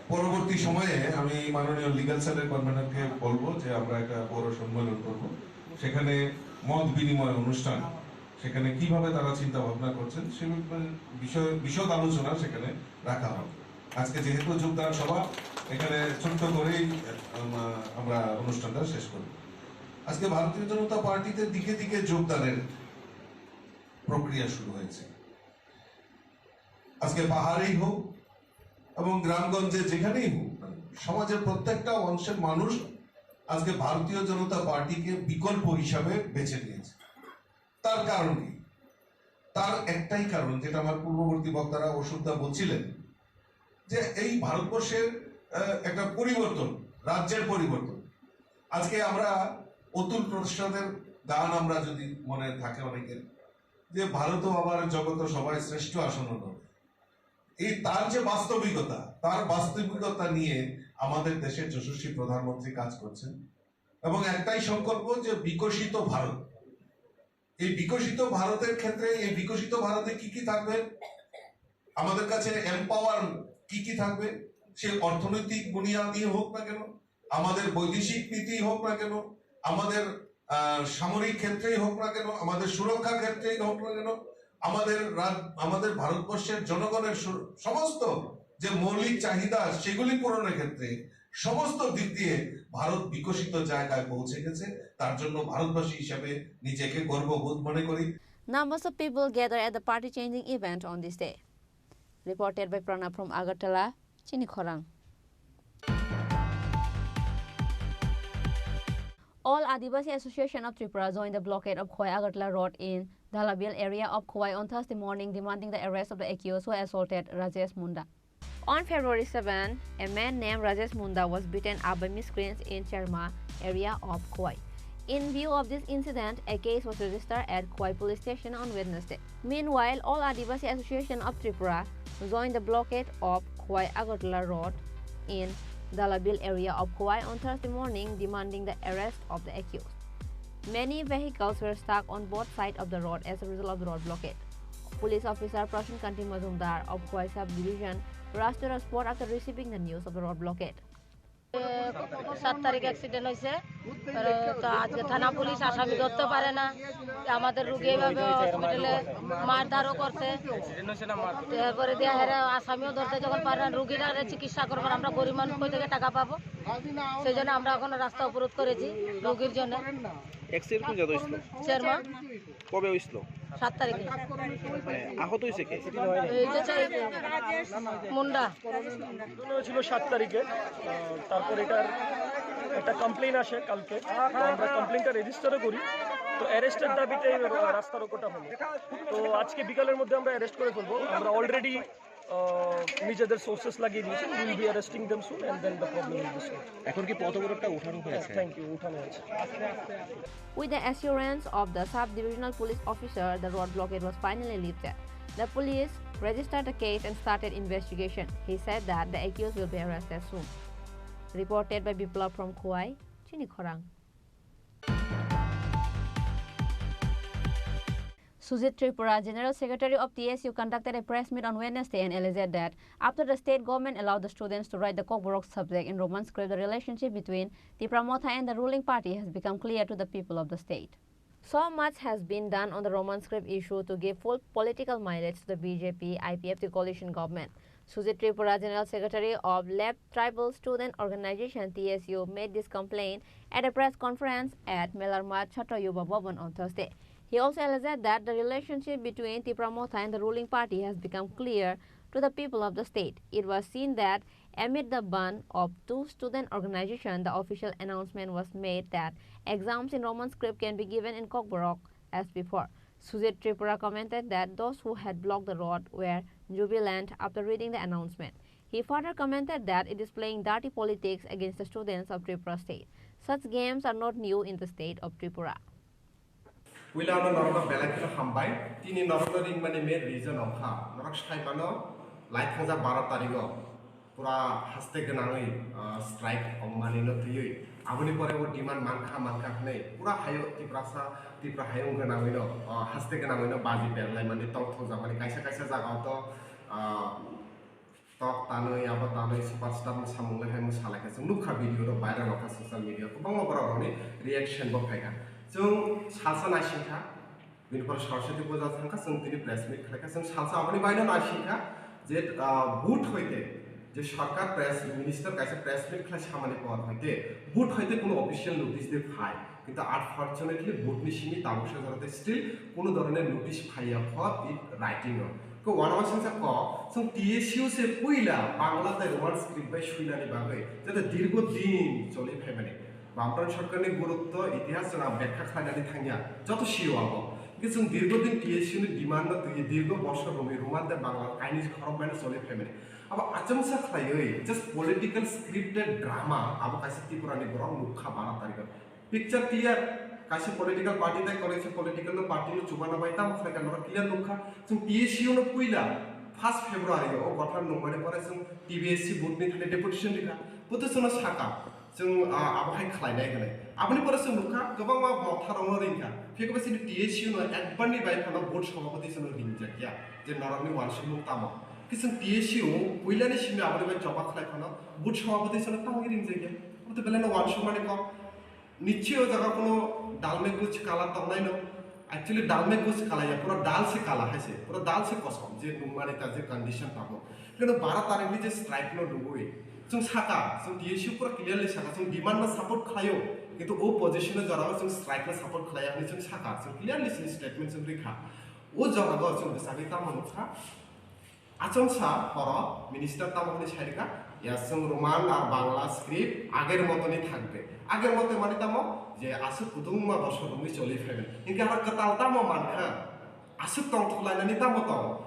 পরবর্তী সময়ে আমি মাননীয় লিগ্যাল সেলের কনভেনরকে বলবো যে আমরা একটা বড় সম্মেলন করব, সেখানে মত বিনিময় অনুষ্ঠান, সেখানে কিভাবে তারা চিন্তা ভাবনা করছেন সে ব্যাপারে বিষয় বিশদ আলোচনা সেখানে রাখা হবে। আজকে যেহেতু যোগদান সভা, এখানে ছোট্ট করেই আম, আমরা অনুষ্ঠানটা শেষ করব। আজকে ভারতীয় জনতা পার্টিতে দিকে দিকে যোগদানের প্রক্রিয়া শুরু হয়েছে। আজকে পাহাড়েই হোক এবং গ্রামগঞ্জে যেখানেই হোক না কেন, সমাজের প্রত্যেকটা অংশের মানুষ আজকে ভারতীয় জনতা পার্টিকে বিকল্প হিসাবে বেছে নিয়েছে। তার কারণ কি? তার একটাই কারণ, যেটা আমার পূর্ববর্তী বক্তারা অশোকদা বলছিলেন, যে এই ভারতবর্ষের আহ, একটা পরিবর্তন, রাজ্যের পরিবর্তন। আজকে আমরা অতুল প্রসাদের গান আমরা যদি মনে থাকে অনেকের, যে ভারত ও আমার জগত সবাই শ্রেষ্ঠ আসন নয়। এই তার যে বাস্তবিকতা, তার বাস্তবিকতা নিয়ে আমাদের দেশের যশস্বী প্রধানমন্ত্রী কাজ করছেন এবং একটাই সংকল্প যে বিকশিত ভারত। এই বিকশিত ভারতের ক্ষেত্রে, এই বিকশিত ভারতে কি কি থাকবে, আমাদের কাছে এম্পাওয়ার কি কি থাকবে, সে অর্থনৈতিক বুনিয়াদি হোক না কেন, আমাদের বৈদেশিক নীতি হোক না কেন, আমাদের আহ, সামরিক ক্ষেত্রেই হোক না কেন, আমাদের সুরক্ষা ক্ষেত্রেই হোক না কেন, আমাদের রাজ- আমাদের ভারতবর্ষের জনগণের সু- সমস্ত যে মৌলিক চাহিদা, সেগুলি পূরণের ক্ষেত্রে সমস্ত দিক দিয়ে ভারত বিকশিত জায়গায় পৌঁছে গেছে। তার জন্য ভারতবাসী হিসাবে নিজেকে গর্ববোধ মনে করি। Numbers of people gather at the party changing event on this day. Reported by Pranab from Agartala, Chini Khorang. All Adivasi Association of Tripura joined the blockade of Khowai Agartala Road in Dalabil area of Khowai on Thursday morning, demanding the arrest of the accused who assaulted Rajesh Munda. On February seven, a man named Rajesh Munda was beaten up by miscreants in Cherma area of Khowai. In view of this incident, a case was registered at Khowai Police Station on Wednesday. Meanwhile, All Adivasi Association of Tripura joined the blockade of Khowai Agartala Road in Dalabil area of Khowai on Thursday morning, demanding the arrest of the accused. Many vehicles were stuck on both sides of the road as a result of the road blockade. Police officer Prashant Kanti Majumdar of Khowai Sub-Division rushed to the spot after receiving the news of the road blockade. সাত তারিখ অ্যাক্সিডেন্ট হয়েছে। তো আজকে থানা পুলিশ আসামি ধরতে পারে না, আমাদের রুগী এইভাবে হসপিটালে মারধরও করছে। এরপরে দিয়ে হেরা আসামিও ধরতে যখন পারে না, রুগীরা চিকিৎসা করবার, আমরা গরিব মানুষ কই থেকে টাকা পাবো? সেই জন্য আমরা এখন রাস্তা অবরোধ করেছি রুগীর জন্য। অ্যাক্সিডেন্ট কোন জায়গায় হয়েছিল? চেয়ারম্যান। কবে হয়েছিল? সাত তারিখে। মানে, আহত হয়েছে কে? এই যে মুন্ডা। ঘটনা ছিল সাত তারিখে। আহ, তারপর এটার একটা কমপ্লেন আসে কালকে, তো আমরা কমপ্লেনটা রেজিস্টারও করি। তো অ্যারেস্টের দাবিতে এই রাস্তা রোকোটা হলো। তো আজকে বিকালের মধ্যে আমরা অ্যারেস্ট করে ফেলবো। আমরা অলরেডি নিজেদের সোর্সেস লাগিয়ে দিয়েছি। We'll be arresting them soon and then the problem will be solved. এখন কি পথ অবরোধটা উঠানো হয়েছে? Thank you, উঠানো হয়েছে। With the assurance of the sub-divisional police officer, the road blockade was finally lifted. The police registered the case and started investigation. He said that the accused will be arrested soon. Reported by Biplab from Khowai, Chini Khorang. Sujit Tripura, General Secretary of T S U, conducted a press meet on Wednesday and alleged that after the state government allowed the students to write the Kokborok subject in Roman script, the relationship between Tipra Motha and the ruling party has become clear to the people of the state. So much has been done on the Roman script issue to give full political mileage to the B J P I P F T coalition government. Sujit Tripura, General Secretary of Left Tribal Student Organization, T S U, made this complaint at a press conference at Melarmat Chhatto Yuba Bhavan on Thursday. He also alleged that the relationship between Tipra Motha and the ruling party has become clear to the people of the state. It was seen that amid the ban of two student organizations, the official announcement was made that exams in Roman script can be given in Kokborok as before. Sujit Tripura commented that those who had blocked the road were jubilant after reading the announcement. He further commented that it is playing dirty politics against the students of Tripura state. Such games are not new in the state of Tripura. Puila ano norokno belai kheno hambai. Tini norokno ringmani main reason wngkha, norok sai mano, lai thangjak baro tarigo pura haste gwnangwi, ah, strike wngmani no twiwi. Aboni pore bo demand mankha, mankha hwnwi pura hayo Tiprasa, Tipra hayung gwnangwi no, ah, haste gwnangwi no baji berlaimani, tongthokjakmani, kaisa kaisa jagao to, ah, tok tanwi, abo tanwi, superstar ni samung le hai mwsa lai kha. Chwng nukha video rok viral wngkha social media, kwbangma borok rokni reaction bo phaikha. Chwng salsa naisingkha, bini pore Saraswati puja thangkha, chwng tini press meet khlaikha. Chwng salsa aboni baino naisingkha je, ah, vote hoite je sarkar press minister kaisa press meet khlai samani por hoite vote hoite kuno official notice de phai. Kintu unfortunately, vote ni simi tabuk sajora tei still kuno dhoroner notice phaiya kho in writing o. Ko uanama singsa ko, chwng T S U se puila Bangla tei Roman script bai suinani bagwi jate dirgo din choli phaimani. Bamfront sarkarni gurutto itihas chwng ang bekha khlainani thangya, joto sio abo. Hwnkhe chwng dirgo din T S U ni demand no twiwi dirgo bosor romwi Roman tei Bangla kainwi khorok baino choli phaimani. Abo achomsa khlaiwi just political scripted drama abo kaisa Tripura ni borok nukha bara tarikh o. Picture clear, kaisa political party tei kaisa political no party no chubana bai tamo khlai ka norok clear nukha. Chwng T S U no puila first February o gothan nungmani pore chwng T B S C board ni thani deputation rikha. Bwtwi chwngno saka, chwng, ah, abo hai khlainai hwnwi. Aboni pore chwng nukha kwbangma motha rokno ringkha. Phiya khe chini T S U no ekbar ni bai phano board sabhapati chwngno ringjakya je norokni uansukmung tamo. Khe chwng T S U puilani simi aboni bai choba khlai phano board sabhapati chwngno tamo ringjakya. Abo to belai no uansukmani kok. Nichoi o jaga kuno dalme kuch kala tongnai no. Actually dalme kuch kala ya, pura dal se kala hai se, pura dal se kosom je nungmani ta je condition tamo. Kintu bara tarikh ni je strike no nugwi chwng saka, chwng T S U pura clearly saka, chwng demand no support khlaio, kintu o position o jora o chwng strike no support khlaiya hinwi chwng saka, chwng clearly chini statement chwng rikha. O jaga o chwng bwsagwi tamo nukha. Achomsa horo minister tamo hwnwi sai rwkha, ya chwng Roman ar Bangla script ager motoni thangkhe. Ager moto mani tamo je aswk kwbangma bosor romwi choli phaimani. Hinkhe aro kwtal tamo mankha? Aswk tongthok lainani tamo tong?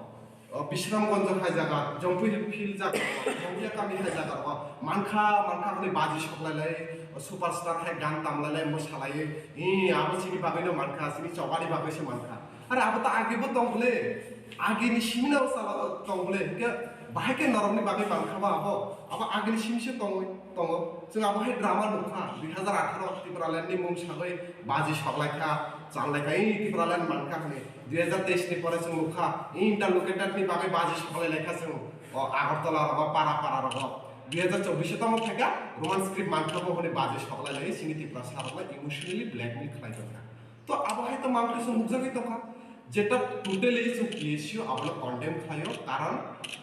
O, Bisramganj hai jaga, Jampui Hill jaga, Jampui kami hai jaga, o, mankha, mankha hwnwi baji sok lai lai, o, superstar hai gan tam lai lai, mwsa lai, hi, abo chini bagwi no mankha, chini chobani bagwi se mankha. Are abo ta age bo tong bole, age ni simi na sala tong bole, hinkhe bahai khe norok ni bagwi mankha ba abo, abo age ni simi se tong, tongo. Chwng abo hai drama nukha, dui hazar atharo Tipraland ni mung sagwi baji sok lai kha, chal lai kha, ei Tipraland mankha hwnwi. Dui hazar teis ni pore chwng nukha, ei interlocutor ni bagwi baji sok lai lai kha chwng, o Agartala rogo, para para rogo. Dui hajar chobbish tamo thaka Roman script mankha bo hwnwi baji soklai lai sini Tiprasa rokno emotionally blackmail khlai tongkha. To abo hai to mankha se nukjagwi tongkha. Jeta totally chwng T S U abono condemn khlaio, karon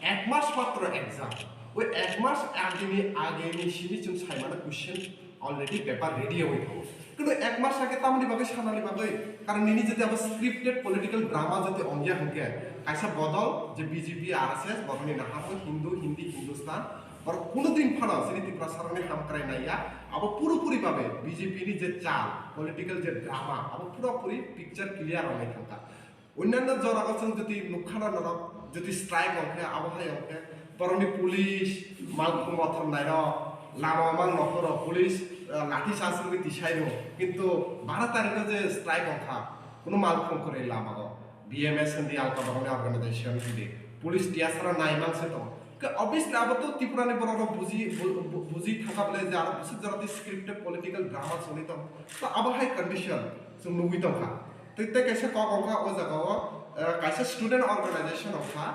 ek mas matro exam. Oi ek mas agini, agini sini chwng saimano question already paper ready wngwi tongo. Kintu ek mas age tamoni bagwi sanani bagwi, karon nini jodi abo scripted political drama jodi ongya hwnkhe, kaisa bodol je B J P, R S S, bodolni naharmung Hindu, Hindi, Hindustan, borok kuno din phano chini Tiprasa rokni hamkrai naiya, abo purapuri babe B J P ni je chal, political je drama, abo purapuri picture clear ongwi thangkha. Onnanno jorao chwng jodi nukha na norok, jodi strike ongkhe, abo hai ongkhe, borokni police, malkhung mothor nairok, lama mang nokhoro police, ah, lathi charge rwgwi tisai rw, kintu baro tarikho je strike ongkha, kuno malkhung kwrwi lamao, B M S hindi alka borokni organization hindi, police tiyasara nai mang se tongo. Ke obviously abo to Tripura ni borok rok buji, bu-, bu-, buji thangkha bole je aro bwswk jora tei scripted political drama choli tong. To abo hai condition chwng nugwi tongkha. Tei, tei kaisa kok wngkha o jaga o, eh, kaisa student organization wngkha,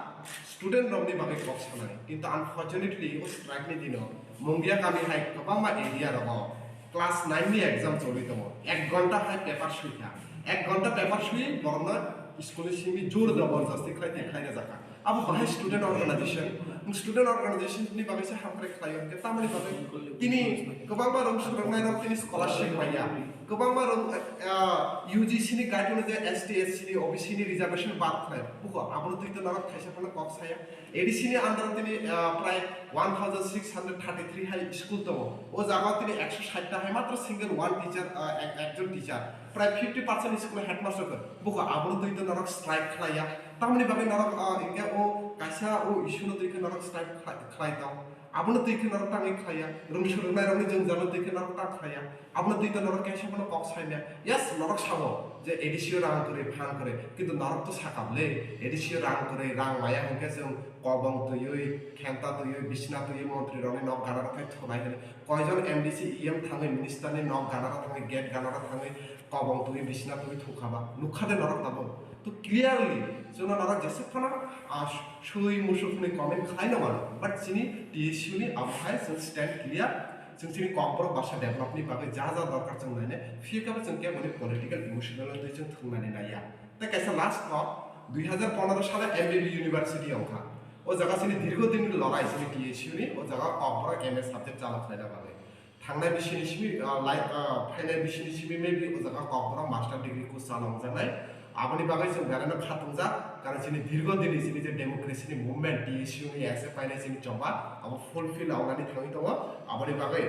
student rokni bagwi kok sanai. Kintu unfortunately o strike ni dino Mungia kami hai kwbangma area rogo class nine ni exam choli tongo. Ek ghonta hai paper sui kha. Ek ghonta paper sui borokno school ni simi jor jabardasti khlai tei khlai rwjak kha. Abo bahai student organization, student organization ni bagwi se hamkrai khlai o, tamoni bagwi tini kwbangma rong swrwngnai rok tini scholarship manya, kwbangma rong, ah, U G C ni guideline je S T, S C ni, O B C ni reservation bad khlai, buko abono twi to norok thaisa phano kok saya. A D C ni under tini, ah, prai one thousand six hundred thirty three hai school tongo, o jaga tini ekso sait ta hai matro single one teacher, ah, ek-, ekjon teacher, prai fifty percent school headmaster khe, buko abono twi to norok strike khlai ya. Tamoni bagwi norok, ah, hinkhe o kaisa o issue no twi khe norok strike khlai, khlai tong. Abono twi khe norok tangwi khlai ya. Rung swrwngnai rokni jwngjal no twi khe norok tang khlai ya. Abono twi to norok kaisa phano kok sai maya. Yes, norok sao je A D C o rang kwrwi, phan kwrwi. Kintu norok to sakha bwle, A D C o rang kwrwi, rang maya hinkhe chwng kobong twiwi, khenta twiwi, bisna twiwi, montri rokni nok gana rok khai thunai hwnwi. Koijon M D C, E M thangwi, minister ni nok gana rok thangwi, gate gana rok thangwi, kobong twiwi, bisna twiwi thukha ba. Nukha de norok tabuk. To clearly, chwngno norok jesuk phano, ah, sui musuk hwnwi comment khlai no mano, but chini T S U ni abo hai chwng stand clear, chwng chini Kokborok basa develop ni bagwi ja ja dorkar chwng nainai, phiya khe bo chwng kebo ni political emotional wngwi chwng thwngnani naiya. Tei kaisa last kok, dui hajar pondro salo M B B University wngkha. O jaga chini dirgho din ni lorai chini T S U ni, o jaga Kokborok M A subject chalo khlaina bagwi. Thangnai bisini simi, ah, lai, ah, phainai bisini simi maybe o jaga Kokborok master degree course chalongjaknai. Aboni bagwi chwng belaino khatungjak, karon chini dirgho dini chini je democracy ni movement, T S U ni S F I ni chini choba, abo fulfill wngnani thangwi tongo. Aboni bagwi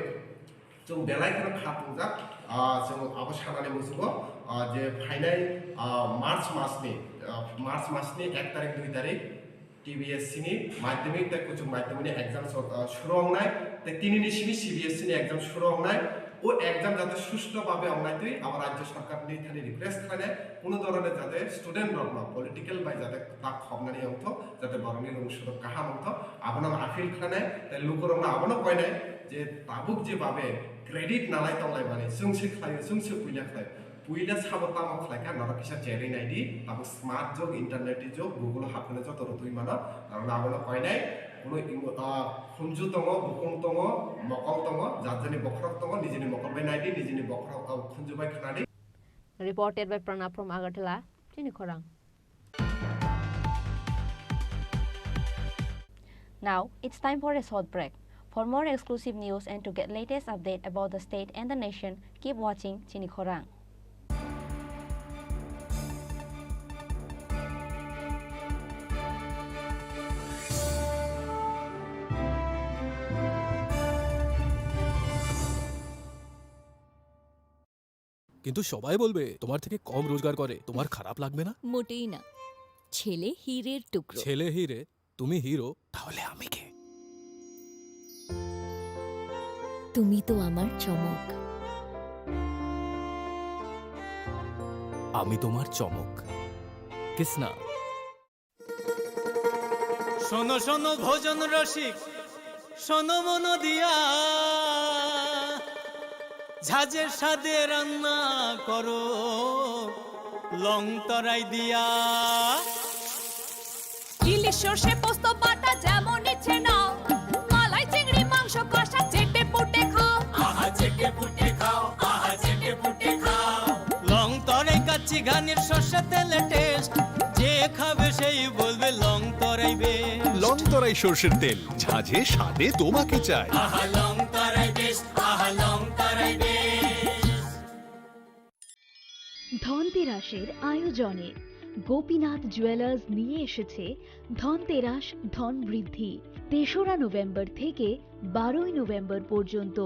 chwng belai kheno khatungjak, ah, chwng abo sanani muchungo, ah, je phainai, ah, March masni, ah, March masni ek tarik, dui tarik, T B S C ni madhyamik tei kuchuk madhyamik ni exam so, ah, shuru wngnai, tei tini ni simi C B S C ni exam shuru wngnai. O exam jate susto babe wngnai twi abo rajya sarkar ni thani request khlainai, kuno dhoroner jate student rokno political bai jate tak khobnani wngthok, jate borokni rung surok kaham wngthok, abono ang appeal khlainai, tei lukurokno abono koinai je tabuk je babe credit nalai tonglaimani, chwng se khlaio, chwng se puila khlaio. Puila sabo tamo khlai kha, norok kisa cherwi nai di, tabuk smart jug, internet ni jug, Google hap hwnwi joto rwtwi mano, norok abono koinai, kuno imo, ah, khunju tongo, bukung tongo, mokol tongo, jat jani bokhorok tongo, nijini mokol bai nai di, nijini bokhorok, ah, khunju bai khna di. Reported by Pranab from Agartala, Chini Khorang. Now, it's time for a short break. For more exclusive news and to get latest update about the state and the nation, keep watching Chini Khorang. কিন্তু সবাই বলবে তোমার থেকে কম রোজগার করে, তোমার খারাপ লাগবে না? মোটেই না। ছেলে হীরের টুকরো। ছেলে হীরে, তুমি হিরো, তাহলে আমি কে? তুমি তো আমার চমক। আমি তোমার চমক। কিসনা। শোনো শোনো ভোজন রসিক, শোনো মন দিয়া, ঝাঁঝের স্বাদে রান্না করো লং তরাই দিয়া। ইলিশ সর্ষে পোস্ত বাটা যেমন ইচ্ছে নাও, মালাই চিংড়ি মাংস Long torai kachi ghanir sorsher tel test, je khabe sei bolbe long torai best. Long Tarai সর্ষের তেল, ঝাঁঝে স্বাদে তোমাকে চাই। Aha long torai best, aha long torai best. ধনতেরাসের আয়োজনে গোপীনাথ জুয়েলার্স নিয়ে এসেছে ধনতেরাস ধন বৃদ্ধি। তেসরা নভেম্বর থেকে বারোই নভেম্বর পর্যন্ত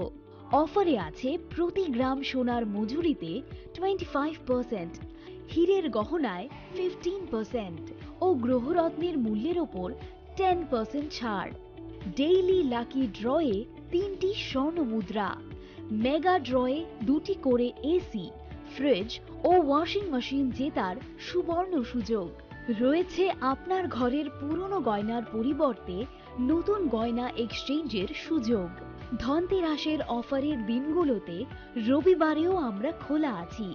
অফারে আছে প্রতি গ্রাম সোনার মজুরিতে টোয়েন্টি ফাইভ পার্সেন্ট, হীরের গহনায় ফিফটিন পার্সেন্ট ও গ্রহরত্নের মূল্যের ওপর টেন পার্সেন্ট ছাড়। ডেইলি লাকি ড্রয়ে তিনটি স্বর্ণ মুদ্রা, মেগা ড্রয়ে দুটি করে এসি, ফ্রিজ ও ওয়াশিং মেশিন জেতার সুবর্ণ সুযোগ। রয়েছে আপনার ঘরের পুরনো গয়নার পরিবর্তে নতুন গয়না এক্সচেঞ্জের সুযোগ। ধনতেরাসের অফারের দিনগুলোতে রবিবারেও আমরা খোলা আছি।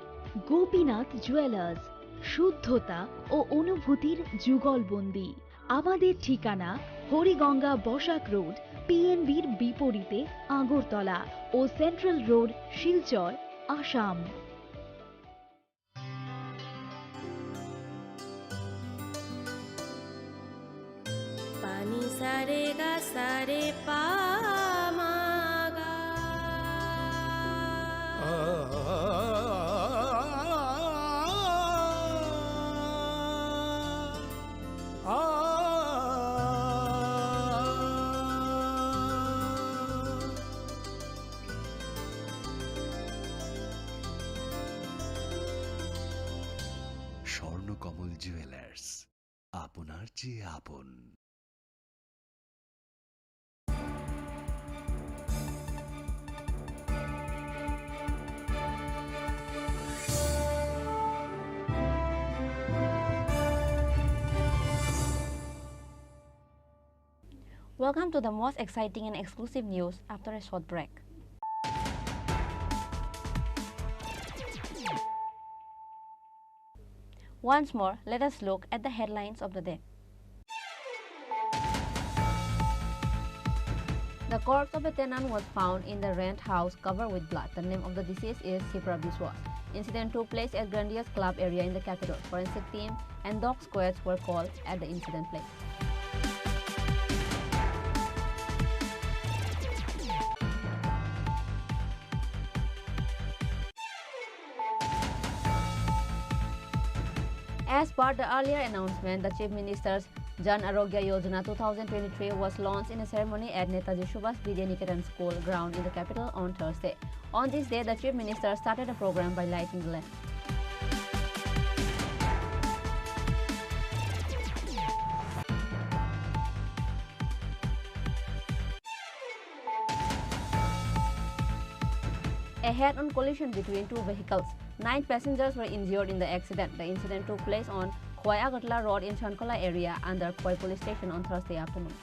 গোপীনাথ জুয়েলার্স, শুদ্ধতা ও অনুভূতির যুগলবন্দি। আমাদের ঠিকানা হরিগঙ্গা বসাক রোড, পিএনবির বিপরীতে আগরতলা ও central road, Silchar, Assam. Pani sare ga sare pa ma ga. Swarnakamal jewellers, আপনার চেয়ে আপন। Welcome to the most exciting and exclusive news after a short break. Once more, let us look at the headlines of the day. The corpse of a tenant was found in the rent house covered with blood. The name of the deceased is Sipra Biswas. Incident took place at Grandia's Club area in the capital. Forensic team and dog squads were called at the incident place. As per the earlier announcement, the Chief Minister's Jan Arogya Yojana two thousand twenty-three was launched in a ceremony at Netaji Subhas Vidya Niketan School ground in the capital on Thursday. On this day, the Chief Minister started the program by lighting the lamp. A head-on collision between two vehicles. Nine passengers were injured in the accident. The incident took place on Khowai Agartala Road in Chankhola area under Khowai Police Station on Thursday afternoon.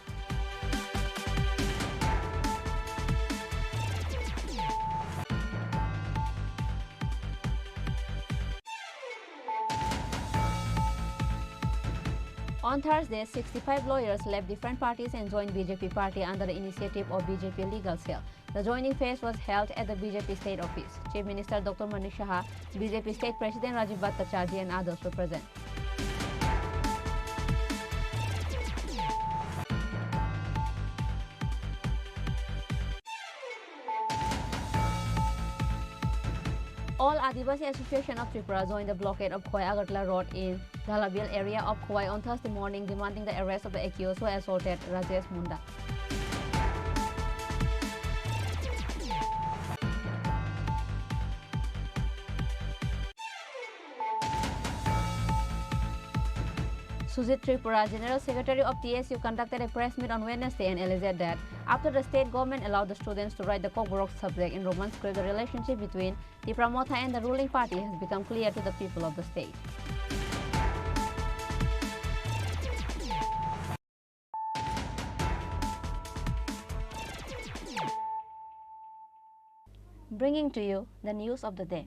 On Thursday, sixty-five lawyers left different parties and joined B J P party under the initiative of B J P Legal Cell. The joining phase was held at the B J P state office. Chief Minister Doctor Manik Saha, B J P state president Rajib Bhattacharjee and others were present. All Adivasi Association of Tripura joined the blockade of Khowai Agartala Road in Dhalabil area of Khowai on Thursday morning, demanding the arrest of the accused who assaulted Rajesh Munda. Sujit Tripura, General Secretary of T S U, conducted a press meet on Wednesday and alleged that after the state government allowed the students to write the Kokborok subject in Roman script, the relationship between Tipra Motha and the ruling party has become clear to the people of the state. Bringing to you the news of the day.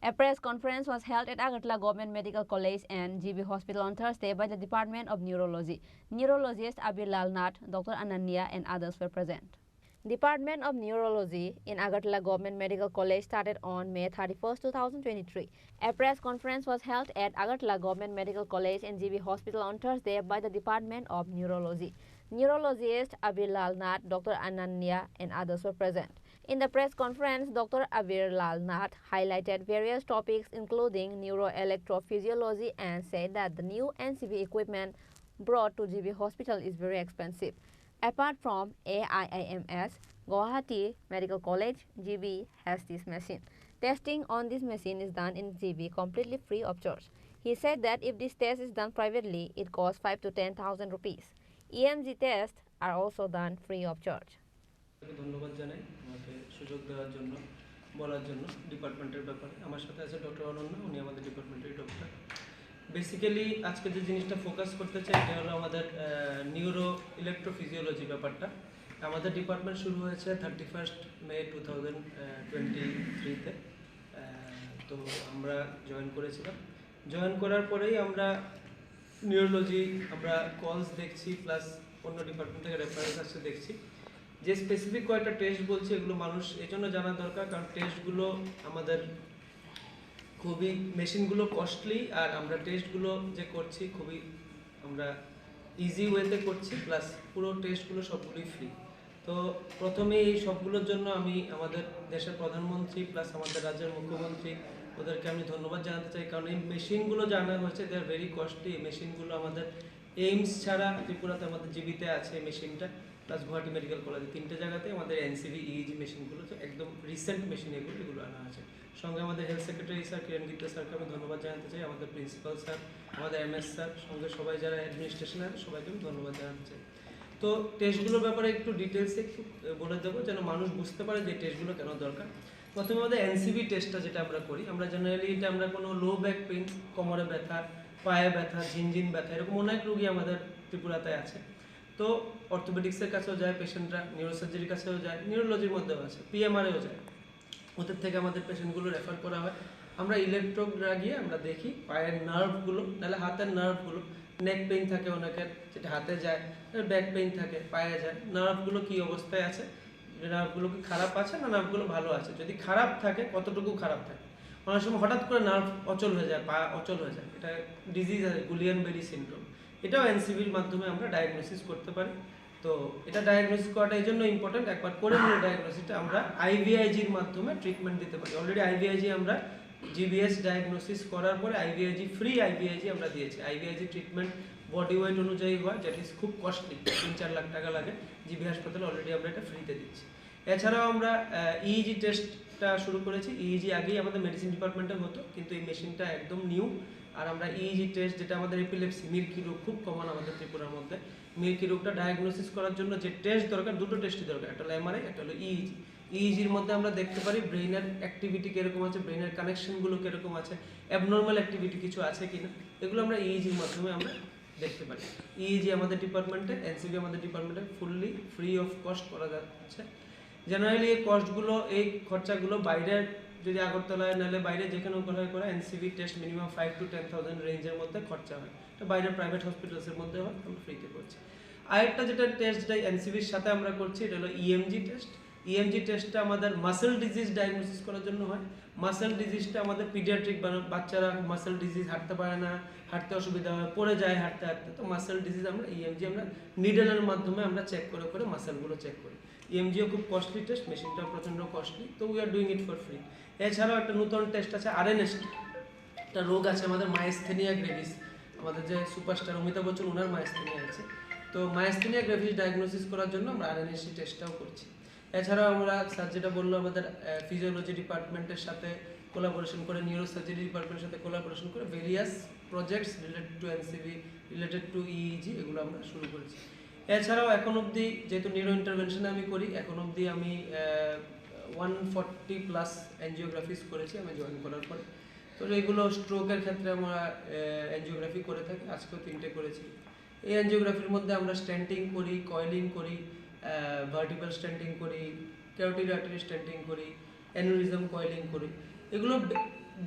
A press conference was held at Agartala Government Medical College and G B Hospital on Thursday by the Department of Neurology. Neurologist Abir Lal Nath, Doctor Ananya and others were present. Department of Neurology in Agartala Government Medical College started on May thirty-first, two thousand twenty-three. A press conference was held at Agartala Government Medical College and G B Hospital on Thursday by the Department of Neurology. Neurologist Abir Lal Nath, Doctor Ananya, and others were present. In the press conference, Doctor Abir Lal Nath highlighted various topics including neuroelectrophysiology and said that the new N C V equipment brought to G B Hospital is very expensive. Apart from A I I M S, Guwahati Medical College, G B, has this machine. Testing on this machine is done in G B completely free of charge. He said that if this test is done privately, it costs five to ten thousand rupees. E M G tests are also done free of charge. ধন্যবাদ জানাই আমাকে সুযোগ দেওয়ার জন্য, বলার জন্য ডিপার্টমেন্টের ব্যাপারে। আমার সাথে আছে ডক্টর অনন্যা, উনি আমাদের ডিপার্টমেন্টের ডক্টর। বেসিক্যালি আজকে যে জিনিসটা ফোকাস করতে চাই, এটা হলো আমাদের নিউরো ইলেকট্রোফিজিওলজি ব্যাপারটা। আমাদের ডিপার্টমেন্ট শুরু হয়েছে thirty first May two thousand twenty থ্রিতে। তো আমরা জয়েন করেছিলাম। জয়েন করার পরেই আমরা নিউরোলজি, আমরা কলস দেখছি, প্লাস অন্য ডিপার্টমেন্ট থেকে রেফারেন্স আসছে দেখছি। যে স্পেসিফিক কয়েকটা টেস্ট বলছি, এগুলো মানুষ এই জন্য জানা দরকার, কারণ টেস্টগুলো আমাদের খুবই, মেশিনগুলো কস্টলি, আর আমরা টেস্টগুলো যে করছি খুবই আমরা ইজি ওয়েতে করছি, প্লাস পুরো টেস্টগুলো সবগুলোই ফ্রি। তো প্রথমে এই সবগুলোর জন্য আমি আমাদের দেশের প্রধানমন্ত্রী প্লাস আমাদের রাজ্যের মুখ্যমন্ত্রী, ওদেরকে আমি ধন্যবাদ জানাতে চাই, কারণ এই মেশিনগুলো যে আনা হয়েছে, they are very costly। এই মেশিনগুলো আমাদের এইমস ছাড়া ত্রিপুরাতে আমাদের জিবিতে আছে এই মেশিনটা, প্লাস গুয়াহাটি মেডিকেল কলেজে, তিনটে জায়গাতে আমাদের এনসিভি ইইজি মেশিনগুলো, তো একদম রিসেন্ট মেশিন এগুলো, এগুলো আনা হয়েছে। সঙ্গে আমাদের হেলথ সেক্রেটারি স্যার কিরণ গিত্তা স্যারকে আমি ধন্যবাদ জানাতে চাই, আমাদের প্রিন্সিপাল স্যার, আমাদের এমএস স্যার, সঙ্গে সবাই যারা অ্যাডমিনিস্ট্রেশনে আছে সবাইকে আমি ধন্যবাদ জানাতে চাই। তো টেস্টগুলোর ব্যাপারে একটু ডিটেলসে একটু বলে দেবো, যেন মানুষ বুঝতে পারে যে টেস্টগুলো কেন দরকার। প্রথমে আমাদের এনসিভি টেস্টটা যেটা আমরা করি, আমরা জেনারেলি এটা আমরা কোনো লো ব্যাক পেইন, কোমরে ব্যথা, পায়ে ব্যথা, ঝিনঝিন ব্যথা, এরকম অনেক রোগী আমাদের ত্রিপুরাতে আছে। তো অর্থোপেডিক্সের কাছেও যায় পেশেন্টরা, নিউরোসার্জারির কাছেও যায়, নিউরোলজির মধ্যেও আছে, পিএমআরেও যায়। ওদের থেকে আমাদের পেশেন্টগুলো রেফার করা হয়। আমরা ইলেকট্রোড লাগিয়ে আমরা দেখি পায়ের নার্ভগুলো, নাহলে হাতের নার্ভগুলো, নেক পেইন থাকে অনেকের, যেটা হাতে যায়, ব্যাক পেইন থাকে, পায়ে যায়, নার্ভগুলো কী অবস্থায় আছে, নার্ভগুলো কি খারাপ আছে না নার্ভগুলো ভালো আছে। যদি খারাপ থাকে, কতটুকু খারাপ থাকে, অনেক সময় হঠাৎ করে নার্ভ অচল হয়ে যায়, পা অচল হয়ে যায়, এটা ডিজিজ আছে গুলিয়ান বেরি সিনড্রোম। এটাও এনসিভির মাধ্যমে আমরা ডায়াগনোসিস করতে পারি। তো এটা ডায়াগনোসিস করাটা এই জন্য ইম্পর্টেন্ট, একবার করে নিলে ডায়াগনোসিসটা আমরা আইভিআইজির মাধ্যমে ট্রিটমেন্ট দিতে পারি। অলরেডি আইভিআইজি আমরা জিবিএস ডায়াগনোসিস করার পরে আইভিআইজি, ফ্রি আইভিআইজি আমরা দিয়েছি। আইভিআইজি ট্রিটমেন্ট বডি ওয়েট অনুযায়ী হয়, দ্যাট ইজ খুব কস্টলি, তিন চার লাখ টাকা লাগে। জিবি হাসপাতালে অলরেডি আমরা এটা ফ্রিতে দিচ্ছি। এছাড়াও আমরা ইইজি টেস্টটা শুরু করেছি। ইইজি আগেই আমাদের মেডিসিন ডিপার্টমেন্টে হতো, কিন্তু এই মেশিনটা একদম নিউ। আর আমরা ইইজি টেস্ট, যেটা আমাদের এপিলেপসি, মিল্কি রোগ খুব কমন আমাদের ত্রিপুরার মধ্যে, মিল্কি রোগটা ডায়াগনোসিস করার জন্য যে টেস্ট দরকার, দুটো টেস্টই দরকার, একটা হলো এমআরআই, একটা হলো ইইজি। ইইজির মধ্যে আমরা দেখতে পারি ব্রেইনের অ্যাক্টিভিটি কীরকম আছে, ব্রেইনের কানেকশনগুলো কীরকম আছে, অ্যাবনর্মাল অ্যাক্টিভিটি কিছু আছে কি না, এগুলো আমরা ইইজির মাধ্যমে আমরা দেখতে পারি। ইইজি আমাদের ডিপার্টমেন্টে, এনসিভি আমাদের ডিপার্টমেন্টে ফুললি ফ্রি অফ কস্ট করা যাচ্ছে। জেনারেলি এই কস্টগুলো, এই খরচাগুলো বাইরের, যদি আগরতলায় নাহলে বাইরে যেখানেও কোথায় করে, NCV test minimum five to ten thousand রেঞ্জের মধ্যে খরচা হয়। এটা বাইরের প্রাইভেট হসপিটালসের মধ্যে হয়, আমরা ফ্রিতে করছি। আরেকটা যেটা টেস্ট, যেটা এনসিভির সাথে আমরা করছি, এটা হলো ইএমজি টেস্ট। ইএমজি টেস্টটা আমাদের মাসল ডিজিজ ডায়াগনোসিস করার জন্য হয়। মাসল ডিজিজটা আমাদের পিডিয়াট্রিক, বাচ্চারা মাসল ডিজিজ, হাঁটতে পারে না, হাঁটতে অসুবিধা হয়, পড়ে যায় হাঁটতে হাঁটতে। তো মাসল ডিজিজ আমরা ইএমজি, আমরা নিডলের মাধ্যমে আমরা চেক করে করে মাসলগুলো চেক করি। ইএমজিও খুব কস্টলি টেস্ট, মেশিনটাও প্রচণ্ড কস্টলি, তো we are doing it for free। এছাড়াও একটা নতুন টেস্ট আছে আরএনএস, একটা রোগ আছে আমাদের মাইস্থেনিয়া গ্রেভিস, আমাদের যে সুপারস্টার অমিতাভ বচ্চন, ওনার মাইস্থেনিয়া আছে। তো মাইস্থেনিয়া গ্রেভিস ডায়াগনোসিস করার জন্য আমরা আরএনএসসি টেস্টটাও করছি। এছাড়াও আমরা স্যার যেটা বললো, আমাদের ফিজিওলজি ডিপার্টমেন্টের সাথে কোলাবোরেশন করে, নিউরোসার্জারি ডিপার্টমেন্টের সাথে কোলাবোরেশন করে ভেরিয়াস প্রজেক্টস রিলেটেড টু এনসিভি, রিলেটেড টু ইইজি, এগুলো আমরা শুরু করেছি। এছাড়াও এখন অবধি, যেহেতু নিউরো ইন্টারভেনশনে আমি করি, এখন অবধি আমি ওয়ান ফর্টি প্লাস এনজিওগ্রাফিস করেছি আমি জয়েন করার পরে। তো এগুলো স্ট্রোকের ক্ষেত্রে আমরা এনজিওগ্রাফি করে থাকি, আজকেও তিনটে করেছি। এই এনজিওগ্রাফির মধ্যে আমরা স্ট্যান্টিং করি, কয়েলিং করি, ভার্টিব্রাল স্ট্যান্টিং করি, ক্যারোটিড আর্টারি স্ট্যান্টিং করি, অ্যানিউরিজম কয়েলিং করি। এগুলো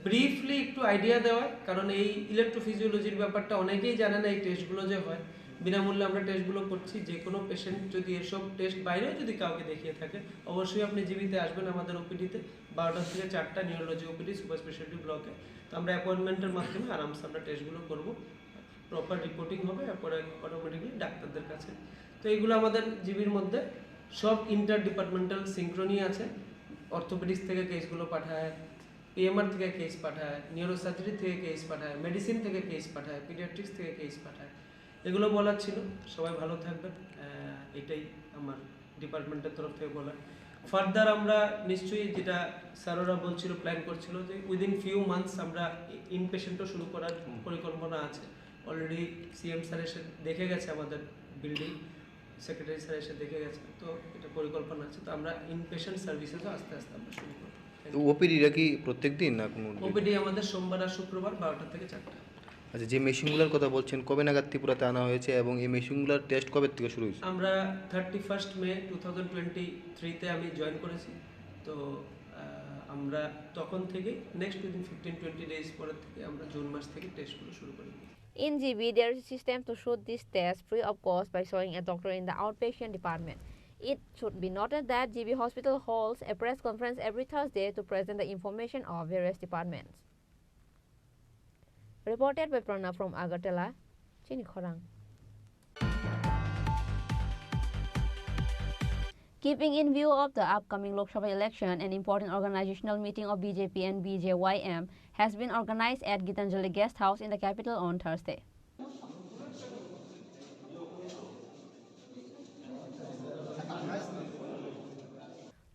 ব্রিফলি একটু আইডিয়া দেওয়া, কারণ এই ইলেকট্রোফিজিওলজির ব্যাপারটা অনেকেই জানে না, এই টেস্টগুলো যে হয়। বিনামূল্যে আমরা টেস্টগুলো করছি। যে কোনো পেশেন্ট যদি এসব টেস্ট বাইরেও যদি কাউকে দেখিয়ে থাকে, অবশ্যই আপনি জিবিতে আসবেন আমাদের ওপিডিতে। বারোটা থেকে চারটা নিউরোলজি ওপিডি সুপার স্পেশালিটি ব্লকে। তো আমরা অ্যাপয়েন্টমেন্টের মাধ্যমে আরামসে আমরা টেস্টগুলো করব। প্রপার রিপোর্টিং হবে, এরপরে অটোমেটিকলি ডাক্তারদের কাছে। তো এইগুলো আমাদের জিবির মধ্যে সব ইন্টার ডিপার্টমেন্টাল সিঙ্ক্রোনি আছে। অর্থোপেডিক্স থেকে কেসগুলো পাঠায়, পিএমআর থেকে কেস পাঠায়, নিউরোসার্জারি থেকে কেস পাঠায়, মেডিসিন থেকে কেস পাঠায়, পিডিয়াট্রিক্স থেকে কেস পাঠায়। এগুলো বলার ছিল। সবাই ভালো থাকবেন, আহ, এটাই আমার ডিপার্টমেন্টের তরফ থেকে বলার। ফার্দার আমরা নিশ্চয়ই, যেটা স্যাররা বলছিল, প্ল্যান করছিল, যে উইদিন ফিউ মান্থস আমরা ইনপেশেন্টও শুরু করার পরিকল্পনা আছে। অলরেডি সিএম স্যার এসে দেখে গেছে আমাদের বিল্ডিং, সেক্রেটারি স্যার এসে দেখে গেছে। তো এটা পরিকল্পনা আছে, তো আমরা ইনপেশেন্ট সার্ভিসেসও আস্তে আস্তে আমরা শুরু করব। তো ওপিডিটা কি প্রত্যেক দিন না কোনো? ওপিডি আমাদের সোমবার আর শুক্রবার বারোটা থেকে চারটা। আচ্ছা, যে মেশিনগুলোর কথা বলছেন, কবে নাগাদ ত্রিপুরাতে আনা হয়েছে এবং এই মেশিনগুলোর টেস্ট কবে থেকে শুরু হয়েছে? আমরা thirty first May two thousand twenty থ্রিতে আমি জয়েন করেছি। তো আহ, আমরা তখন থেকে next within fifteen twenty days পরের থেকে আমরা জুন মাস থেকে টেস্টগুলো শুরু করি। In G B, there is a system to shoot this test free of cost by showing a doctor in the outpatient department. It should be noted that G B Hospital holds a press conference every Thursday to present the information of various departments. Reported by Pranav from Agartala, Chini Khorang. Keeping in view of the upcoming Lok Sabha election, an important organizational meeting of B J P and B J Y M has been organized at Gitanjali Guest House in the capital on Thursday.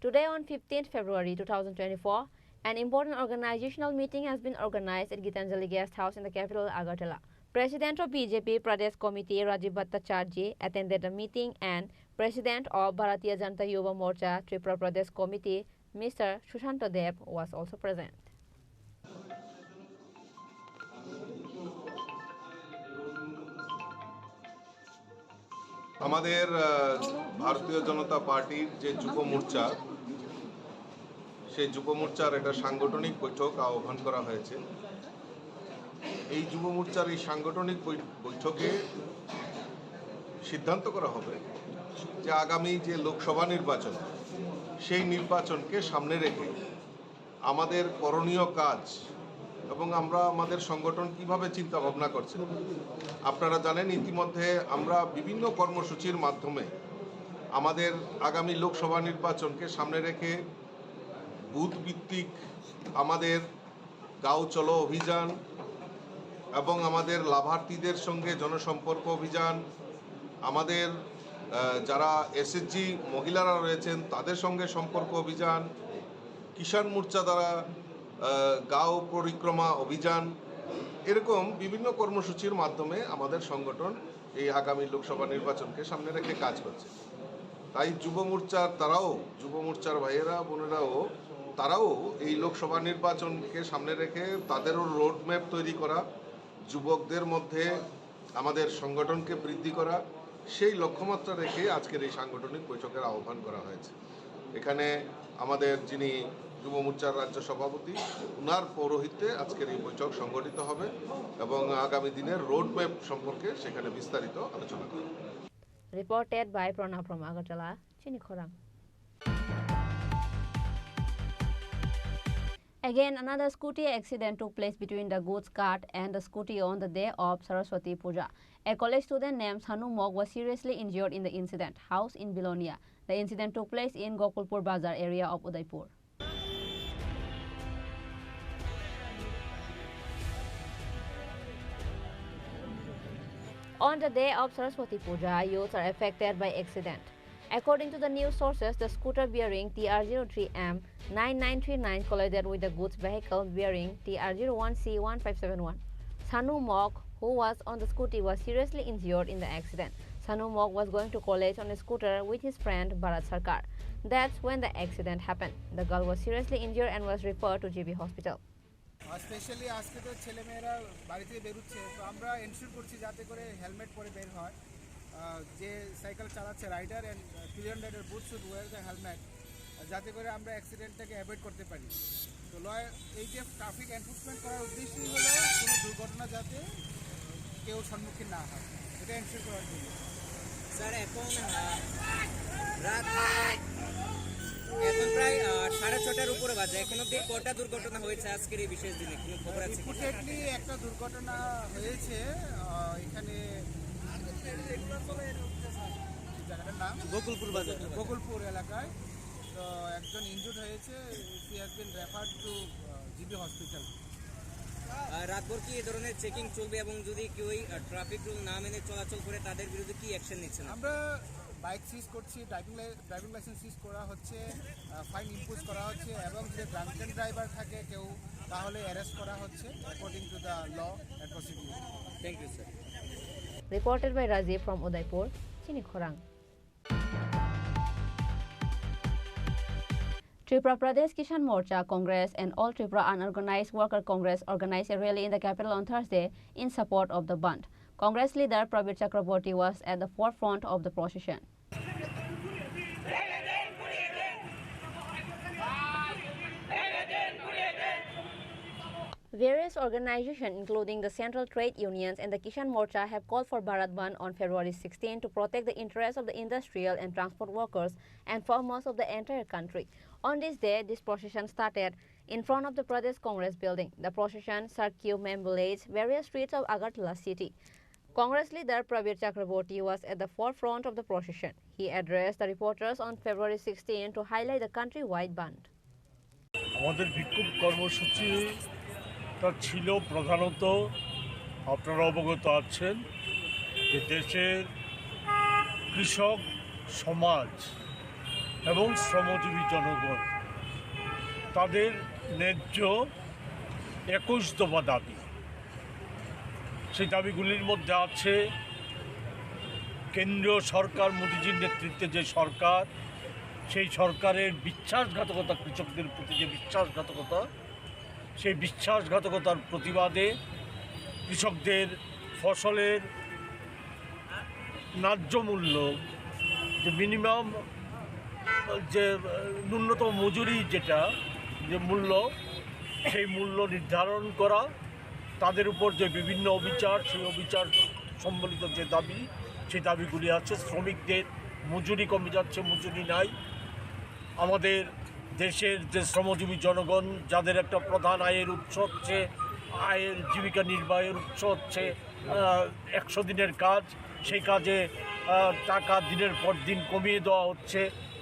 Today, on fifteenth February two thousand twenty-four, an important organizational meeting has been organized at Gitanjali Guest House in the capital, Agartala. President of B J P Pradesh Committee Rajiv Bhattacharjee attended the meeting, and President of Bharatiya Janata Yuva Morcha Tripura Pradesh Committee Mister Sushanta Deb was also present. আমাদের আহ, ভারতীয় জনতা পার্টির যে যুব মোর্চা, সেই যুব মোর্চার একটা সাংগঠনিক বৈঠক আহ্বান করা হয়েছে। এই যুব মোর্চার এই সাংগঠনিক বৈ- বৈঠকে সিদ্ধান্ত করা হবে যে আগামী যে লোকসভা নির্বাচন, সেই নির্বাচনকে সামনে রেখে আমাদের করণীয় কাজ এবং আমরা আমাদের সংগঠন কিভাবে চিন্তা ভাবনা করছে। আপনারা জানেন, ইতিমধ্যে আমরা বিভিন্ন কর্মসূচির মাধ্যমে আমাদের আগামী লোকসভা নির্বাচনকে সামনে রেখে বুথ ভিত্তিক আমাদের গাঁও চলো অভিযান এবং আমাদের লাভার্থীদের সঙ্গে জনসম্পর্ক অভিযান, আমাদের আহ, যারা এসএইচজি মহিলারা রয়েছেন তাদের সঙ্গে সম্পর্ক অভিযান, কিষাণ মোর্চা দ্বারা আহ, গাঁও পরিক্রমা অভিযান, এরকম বিভিন্ন কর্মসূচির মাধ্যমে আমাদের সংগঠন এই আগামী লোকসভা নির্বাচনকে সামনে রেখে কাজ করছে। তাই যুব মোর্চার তারাও, যুব মোর্চার ভাইয়েরা বোনেরাও, তারাও এই লোকসভা নির্বাচনকে সামনে রেখে তাদেরও রোডম্যাপ তৈরি করা, যুবকদের মধ্যে আমাদের সংগঠনকে বৃদ্ধি করা, সেই লক্ষ্যমাত্রা রেখে আজকের এই সাংগঠনিক বৈঠকের আহ্বান করা হয়েছে। এখানে আমাদের যিনি যুব মোর্চার রাজ্য সভাপতি, ওনার পৌরোহিত্যে আজকের এই বৈঠক সংগঠিত হবে এবং আগামী দিনের রোডম্যাপ সম্পর্কে সেখানে বিস্তারিত আলোচনা করা হবে। Reported by Pranav from Agartala, Chini Khorang. Again, another scooty accident took place between the goods cart and the scooty on the day of Saraswati Puja. A college student named Sanu Mok was seriously injured in the incident, housed in Belonia. The incident took place in Gokulpur Bazar area of Udaipur. On the day of Saraswati Puja, youths are affected by accident. According to the news sources, the scooter bearing T R zero three M nine nine three nine collided with the goods vehicle bearing T R zero one C one five seven one. Sanu Mok, who was on the scooty, was seriously injured in the accident. Sanu Mok was going to college on a scooter with his friend Bharat Sarkar. That's when the accident happened. The girl was seriously injured and was referred to G B hospital. Specially আজকে তো ছেলেমেয়েরা বাড়ি থেকে বেরোচ্ছে, তো আমরা এনশিওর করছি যাতে করে হেলমেট পরে বের হয়। আহ, যে সাইকেল চালাচ্ছে rider and pillion rider, both should wear the helmet, যাতে করে আমরা অ্যাক্সিডেন্টটাকে অ্যাভয়েড করতে পারি। তো লয় এই যে ট্রাফিক এনফোর্সমেন্ট করার উদ্দেশ্যই হলো কোনো দুর্ঘটনা যাতে কেউ সম্মুখীন না হয়। ক্যান্সেল করার জন্য। স্যার, এখন, আহ, রাত এখন প্রায়, আহ, সাড়ে ছটার উপরে বাজে। এখন অবধি কটা দুর্ঘটনা হয়েছে আজকের এই বিশেষ দিনে? কোনো খবর আছে কি? রিপোর্টেডলি একটা দুর্ঘটনা হয়েছে, আহ, এখানে জায়গাটার নাম? গোকুলপুর বাজার। গোকুলপুর এলাকায়। তো একজন ইনজুর্ড হয়েছে, she has been referred to, ah, GB hospital. আহ, রাতভর কি এই ধরনের চেকিং চলবে এবং যদি কেউ এই, আহ, ট্রাফিক রুল না মেনে চলাচল করে তাদের বিরুদ্ধে কি অ্যাকশন নিচ্ছেন? আমরা বাইক সিজ করছি, ড্রাইভিং লাইসেন্স সিজ করা হচ্ছে, ফাইন ইম্পোজ করা হচ্ছে এবং যদি ড্রাঙ্কেন ড্রাইভার থাকে কেউ, তাহলে অ্যারেস্ট করা হচ্ছে according to the law and procedure. Thank you, sir. Reported by Rajiv from Udaipur, Chini Khorang. Tripura Pradesh Kisan Morcha Congress and All Tripura Unorganized Worker Congress organized a rally in the capital on Thursday in support of the bandh. Congress leader Prabir Chakraborty was at the forefront of the procession. Various organizations, including the Central Trade Unions and the Kisan Morcha, have called for Bharat Bandh on February sixteen to protect the interests of the industrial and transport workers and farmers of the entire country. On this day, this procession started in front of the Pradesh Congress building. The procession circumambulates various streets of Agartala city. Congress leader Prabir Chakraborty was at the forefront of the procession. He addressed the reporters on February sixteen to highlight the countrywide bandh. আমাদের বিক্ষোভ কর্মসূচিটা ছিল প্রধানত, আপনারা অবগত আছেন যে দেশের কৃষক সমাজ এবং শ্রমজীবী জনগণ তাদের ন্যায্য একুশ দফা দাবি, সেই দাবিগুলির মধ্যে আছে কেন্দ্রীয় সরকার, মোদিজির নেতৃত্বে যে সরকার, সেই সরকারের বিশ্বাসঘাতকতা, কৃষকদের প্রতি যে বিশ্বাসঘাতকতা, সেই বিশ্বাসঘাতকতার প্রতিবাদে কৃষকদের ফসলের ন্যায্য মূল্য, যে মিনিমাম, যে ন্যূনতম মজুরি, যেটা যে মূল্য, সেই মূল্য নির্ধারণ করা, তাদের উপর যে বিভিন্ন অবিচার, সেই অবিচার সম্বলিত যে দাবি, সেই দাবিগুলি আছে। শ্রমিকদের মজুরি কমে যাচ্ছে, মজুরি নাই। আমাদের দেশের যে শ্রমজীবী জনগণ, যাদের একটা প্রধান আয়ের উৎস হচ্ছে, আয়ের জীবিকা নির্বাহের উৎস হচ্ছে, আহ, একশো দিনের কাজ, সেই কাজে, আহ, টাকা দিনের পর দিন কমিয়ে দেওয়া হচ্ছে,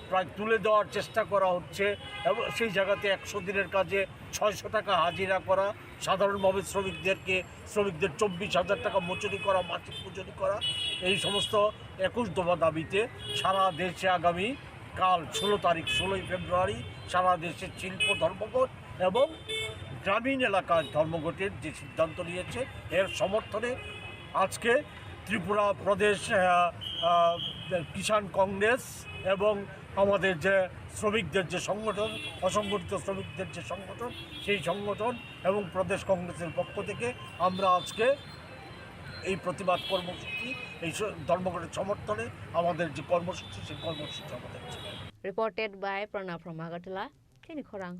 প্রায় তুলে দেওয়ার চেষ্টা করা হচ্ছে এবং সেই জায়গাতে একশো দিনের কাজে ছয়শো টাকা হাজিরা করা, সাধারণভাবে শ্রমিকদেরকে, শ্রমিকদের চব্বিশ হাজার টাকা মজুরি করা, মাসিক মজুরি করা, এই সমস্ত একুশ দফা দাবিতে সারা দেশে আগামী কাল ষোলো তারিখ, ষোলোই ফেব্রুয়ারি সারা দেশে শিল্প ধর্মঘট এবং গ্রামীণ এলাকায় ধর্মঘটের যে সিদ্ধান্ত নিয়েছে, এর সমর্থনে আজকে ত্রিপুরা প্রদেশ, আহ, আহ, কিষাণ কংগ্রেস এবং আমাদের যে শ্রমিকদের যে সংগঠন, অসংগঠিত শ্রমিকদের যে সংগঠন, সেই সংগঠন এবং প্রদেশ কংগ্রেসের পক্ষ থেকে আমরা আজকে এই প্রতিবাদ কর্মসূচি, এই স-, ধর্মঘটের সমর্থনে আমাদের যে কর্মসূচি, সেই কর্মসূচি আমাদের ছিল। Reported by Pranab from Agartala, Chini Khorang.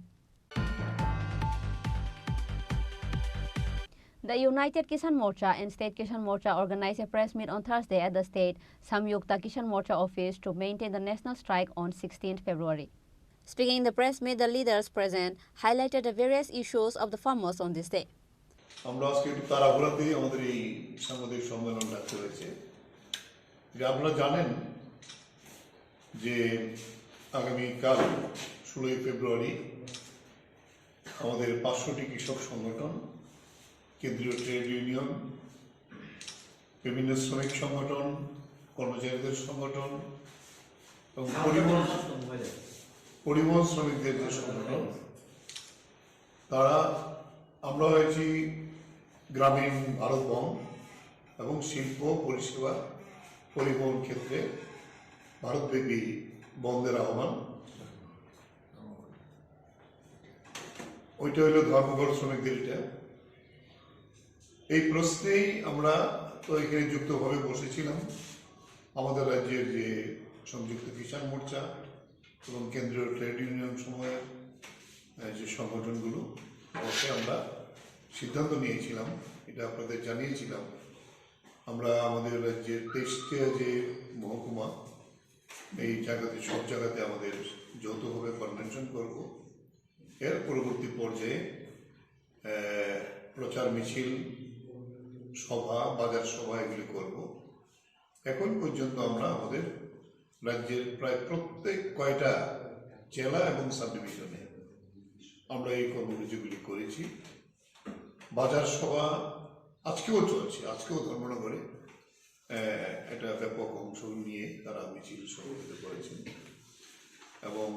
The United Kisan Morcha and State Kisan Morcha organized a press meet on Thursday at the state Samyukta Kisan Morcha office to maintain the national strike on sixteenth February. Speaking in the press meet, the leaders present highlighted the various issues of the farmers on this day. আমরা আজকে একটু তাড়াহুড়াতেই আমাদের এই সাংবাদিক সম্মেলন ডাকতে হয়েছে। যে আপনারা জানেন যে আগামীকাল ষোলোই ফেব্রুয়ারি আমাদের পাঁচশোটি কৃষক সংগঠন, কেন্দ্রীয় ট্রেড ইউনিয়ন, বিভিন্ন শ্রমিক সংগঠন, কর্মচারীদের সংগঠন এবং পরিবহন, পরিবহন শ্রমিকদের যে সংগঠন, তারা, আমরা হয়েছি গ্রামীণ ভারত বন্ধ এবং শিল্প পরিষেবা পরিবহন ক্ষেত্রে ভারতব্যাপী বন্ধের আহ্বান। ওইটা হলো ধর্মঘট শ্রমিকদের এটা। এই প্রশ্নেই আমরা তো এখানে যুক্তভাবে বসেছিলাম। আমাদের রাজ্যের যে সংযুক্ত কিষাণ মোর্চা এবং কেন্দ্রীয় ট্রেড ইউনিয়ন সময়ের, আহ, যে সংগঠনগুলো, অবশ্যই আমরা সিদ্ধান্ত নিয়েছিলাম, এটা আপনাদের জানিয়েছিলাম আমরা আমাদের রাজ্যের তেইশটা যে মহকুমা, এই জায়গাতে, সব জায়গাতে আমাদের যৌথভাবে কনভেনশন করব। এর পরবর্তী পর্যায়ে, আহ, প্রচার মিছিল, সভা, বাজার সভা এগুলি করব। এখন পর্যন্ত আমরা আমাদের রাজ্যের প্রায় প্রত্যেক কয়টা জেলা এবং সাব ডিভিশনে আমরা এই কর্মসূচিগুলি করেছি। বাজার সভা আজকেও চলছে, আজকেও ধর্মনগরে, আহ, একটা ব্যাপক অংশ নিয়ে তারা মিছিল সংগঠিত করেছেন এবং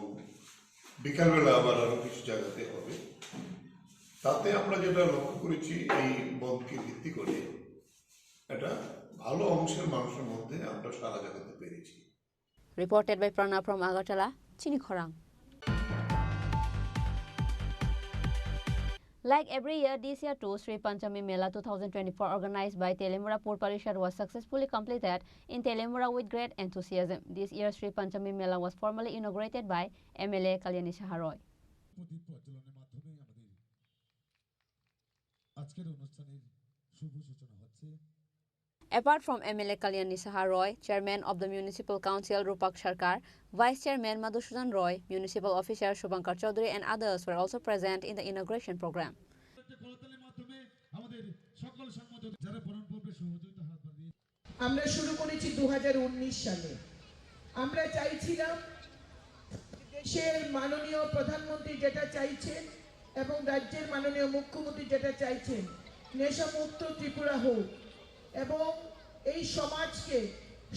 বিকালবেলা আবার আরো কিছু জায়গাতে হবে। তাতে আমরা যেটা লক্ষ্য করেছি, এই বন্ধকে ভিত্তি করে একটা ভালো অংশের মানুষের মধ্যে আমরা সাড়া জাগাতে পেরেছি। Reported by Prana from Agartala, Chini Khorang. Like every year, this year too, Sri Panchami Mela two thousand twenty-four, organized by Telemura Pur Parishad, was successfully completed in Telemura with great enthusiasm. This year, Sri Panchami Mela was formally inaugurated by M L A Kalyani Saha Roy. প্রদীপ প্রজ্বলনের মাধ্যমে আমাদের আজকের অনুষ্ঠানের শুভ সূচনা হচ্ছে। Apart from M L A Kalyani Saha Roy, Chairman of the Municipal Council Rupak Sarkar, Vice Chairman Madhusudan Roy, Municipal Officer Shubhankar Chaudhary and others were also present in the inauguration program. একটা করতালির মাধ্যমে আমাদের সকল সম্মানিত যারা বরণ করবে সহযোগিতা হাত বাড়িয়ে আমরা শুরু করেছি দু হাজার উনিশ সালে। আমরা চাইছিলাম দেশের মাননীয় প্রধানমন্ত্রী যেটা চাইছেন এবং রাজ্যের মাননীয় মুখ্যমন্ত্রী যেটা চাইছেন, নেশামুক্ত ত্রিপুরা হোক এবং এই সমাজকে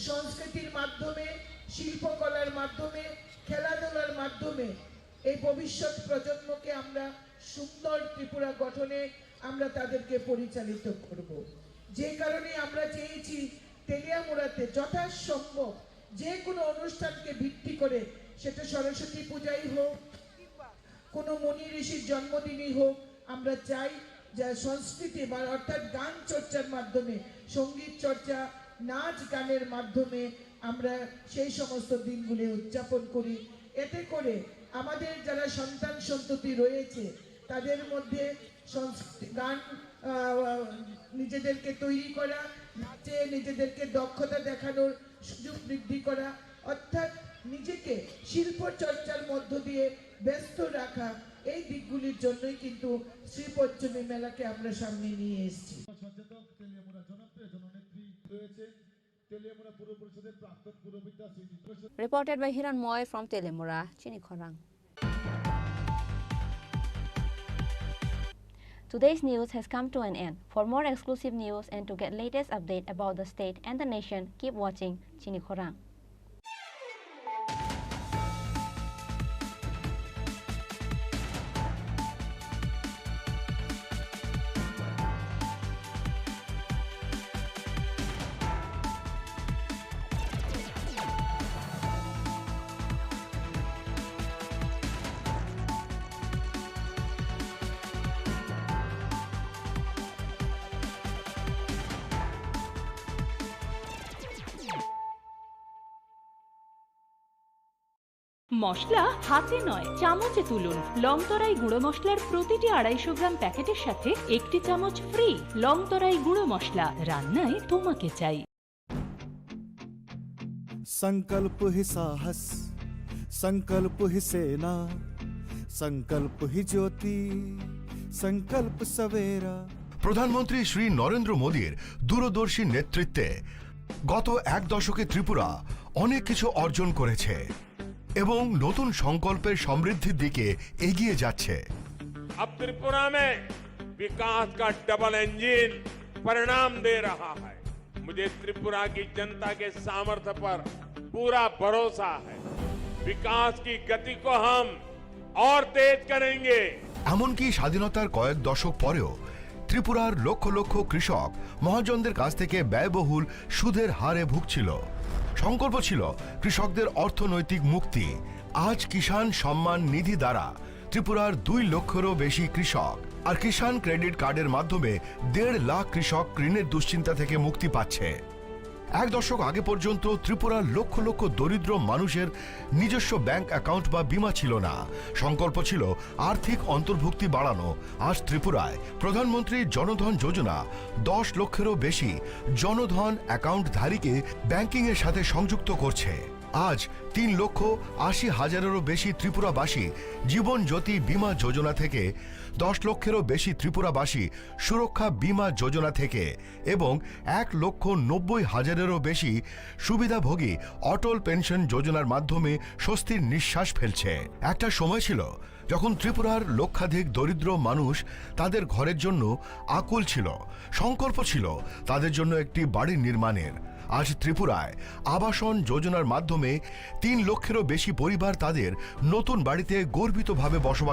সংস্কৃতির মাধ্যমে, শিল্পকলার মাধ্যমে, খেলাধুলার মাধ্যমে এই ভবিষ্যৎ প্রজন্মকে আমরা সুন্দর ত্রিপুরা গঠনে আমরা তাদেরকে পরিচালিত করব। যে কারণে আমরা চেয়েছি তেলিয়ামুড়াতে যথাসম্ভব যে কোনো অনুষ্ঠানকে ভিত্তি করে, সেটা সরস্বতী পূজাই হোক, কোনো মুনি ঋষির জন্মদিনই হোক, আমরা চাই যে সংস্কৃতি বা অর্থাৎ গান চর্চার মাধ্যমে, সঙ্গীত চর্চা, নাচ গানের মাধ্যমে আমরা সেই সমস্ত দিনগুলি উদযাপন করি। এতে করে আমাদের যারা সন্তান সন্ততি রয়েছে, তাদের মধ্যে সংস্কৃতি, গান, আহ, নিজেদেরকে তৈরি করা, নাচে নিজেদেরকে দক্ষতা দেখানোর সুযোগ বৃদ্ধি করা, অর্থাৎ নিজেকে শিল্প চর্চার মধ্য দিয়ে ব্যস্ত রাখা, এই দিকগুলির জন্যই কিন্তু শ্রী পঞ্চমী মেলাকে আমরা সামনে নিয়ে এসেছি। সচেতক তেলিয়ামুড়া জনপ্রিয় জননেত্রী রয়েছেন তেলিয়ামুড়া পৌর পরিষদের প্রাক্তন পৌরপিতা Shri Reported by Hiran Moy from Telemura, Chini Khorang. Today's news has come to an end. For more exclusive news and to get latest update about the state and the nation, keep watching Chini Khorang. মশলা হাতে নয়, চামচে তুলুন। লংতরাই গুঁড়ো মশলার প্রতিটি আড়াইশো গ্রাম প্যাকেটের সাথে একটি চামচ ফ্রি। লংতরাই গুঁড়ো মশলা, রান্নায় তোমাকে চাই। संकल्प ही साहस, संकल्प ही सेना, संकल्प ही ज्योति, संकल्प सवेरा। প্রধানমন্ত্রী শ্রী নরেন্দ্র মোদীর দূরদর্শী নেতৃত্বে গত এক দশকে ত্রিপুরা অনেক কিছু অর্জন করেছে এবং নতুন সংকল্পের সমৃদ্ধির দিকে এগিয়ে যাচ্ছে। अब त्रिपुरा में विकास का डबल इंजन परिणाम दे रहा है। मुझे त्रिपुरा की जनता के सामर्थ्य पर पूरा भरोसा है। विकास की गति को हम और तेज करेंगे। এমনকি স্বাধীনতার কয়েক দশক পরেও ত্রিপুরার লক্ষ লক্ষ কৃষক মহাজনদের কাছ থেকে ব্যয়বহুল সুদের হারে ভুগছিল। সংকল্প ছিল কৃষকদের অর্থনৈতিক মুক্তি। আজ কিষাণ সম্মান নিধি দ্বারা ত্রিপুরার দুই লক্ষেরও বেশি কৃষক আর কিষাণ ক্রেডিট কার্ডের মাধ্যমে দেড় লাখ কৃষক ঋণের দুশ্চিন্তা থেকে মুক্তি পাচ্ছে। এক দশক আগে পর্যন্ত ত্রিপুরার লক্ষ লক্ষ দরিদ্র মানুষের নিজস্ব ব্যাংক অ্যাকাউন্ট বা বীমা ছিল না। সংকল্প ছিল আর্থিক অন্তর্ভুক্তি বাড়ানো। আজ ত্রিপুরায় প্রধানমন্ত্রী জনধন যোজনা দশ লক্ষেরও বেশি জনধন অ্যাকাউন্টধারীকে ব্যাংকিংয়ের সাথে সংযুক্ত করছে। আজ তিন লক্ষ আশি হাজারেরও বেশি ত্রিপুরাবাসী জীবন জ্যোতি বীমা যোজনা থেকে, দশ লক্ষেরও বেশি ত্রিপুরাবাসী সুরক্ষা বীমা যোজনা থেকে এবং এক লক্ষ নব্বই হাজারেরও বেশি সুবিধাভোগী অটল পেনশন যোজনার মাধ্যমে স্বস্তির নিঃশ্বাস ফেলছে। একটা সময় ছিল যখন ত্রিপুরার লক্ষাধিক দরিদ্র মানুষ তাদের ঘরের জন্য আকুল ছিল, সংকল্প ছিল তাদের জন্য একটি বাড়ি নির্মাণের। আজ ত্রিপুরায় আবাসন যোজনার মাধ্যমে তিন লক্ষেরও বেশি পরিবার তাদের নতুন বাড়িতে গর্বিতভাবে বসবাস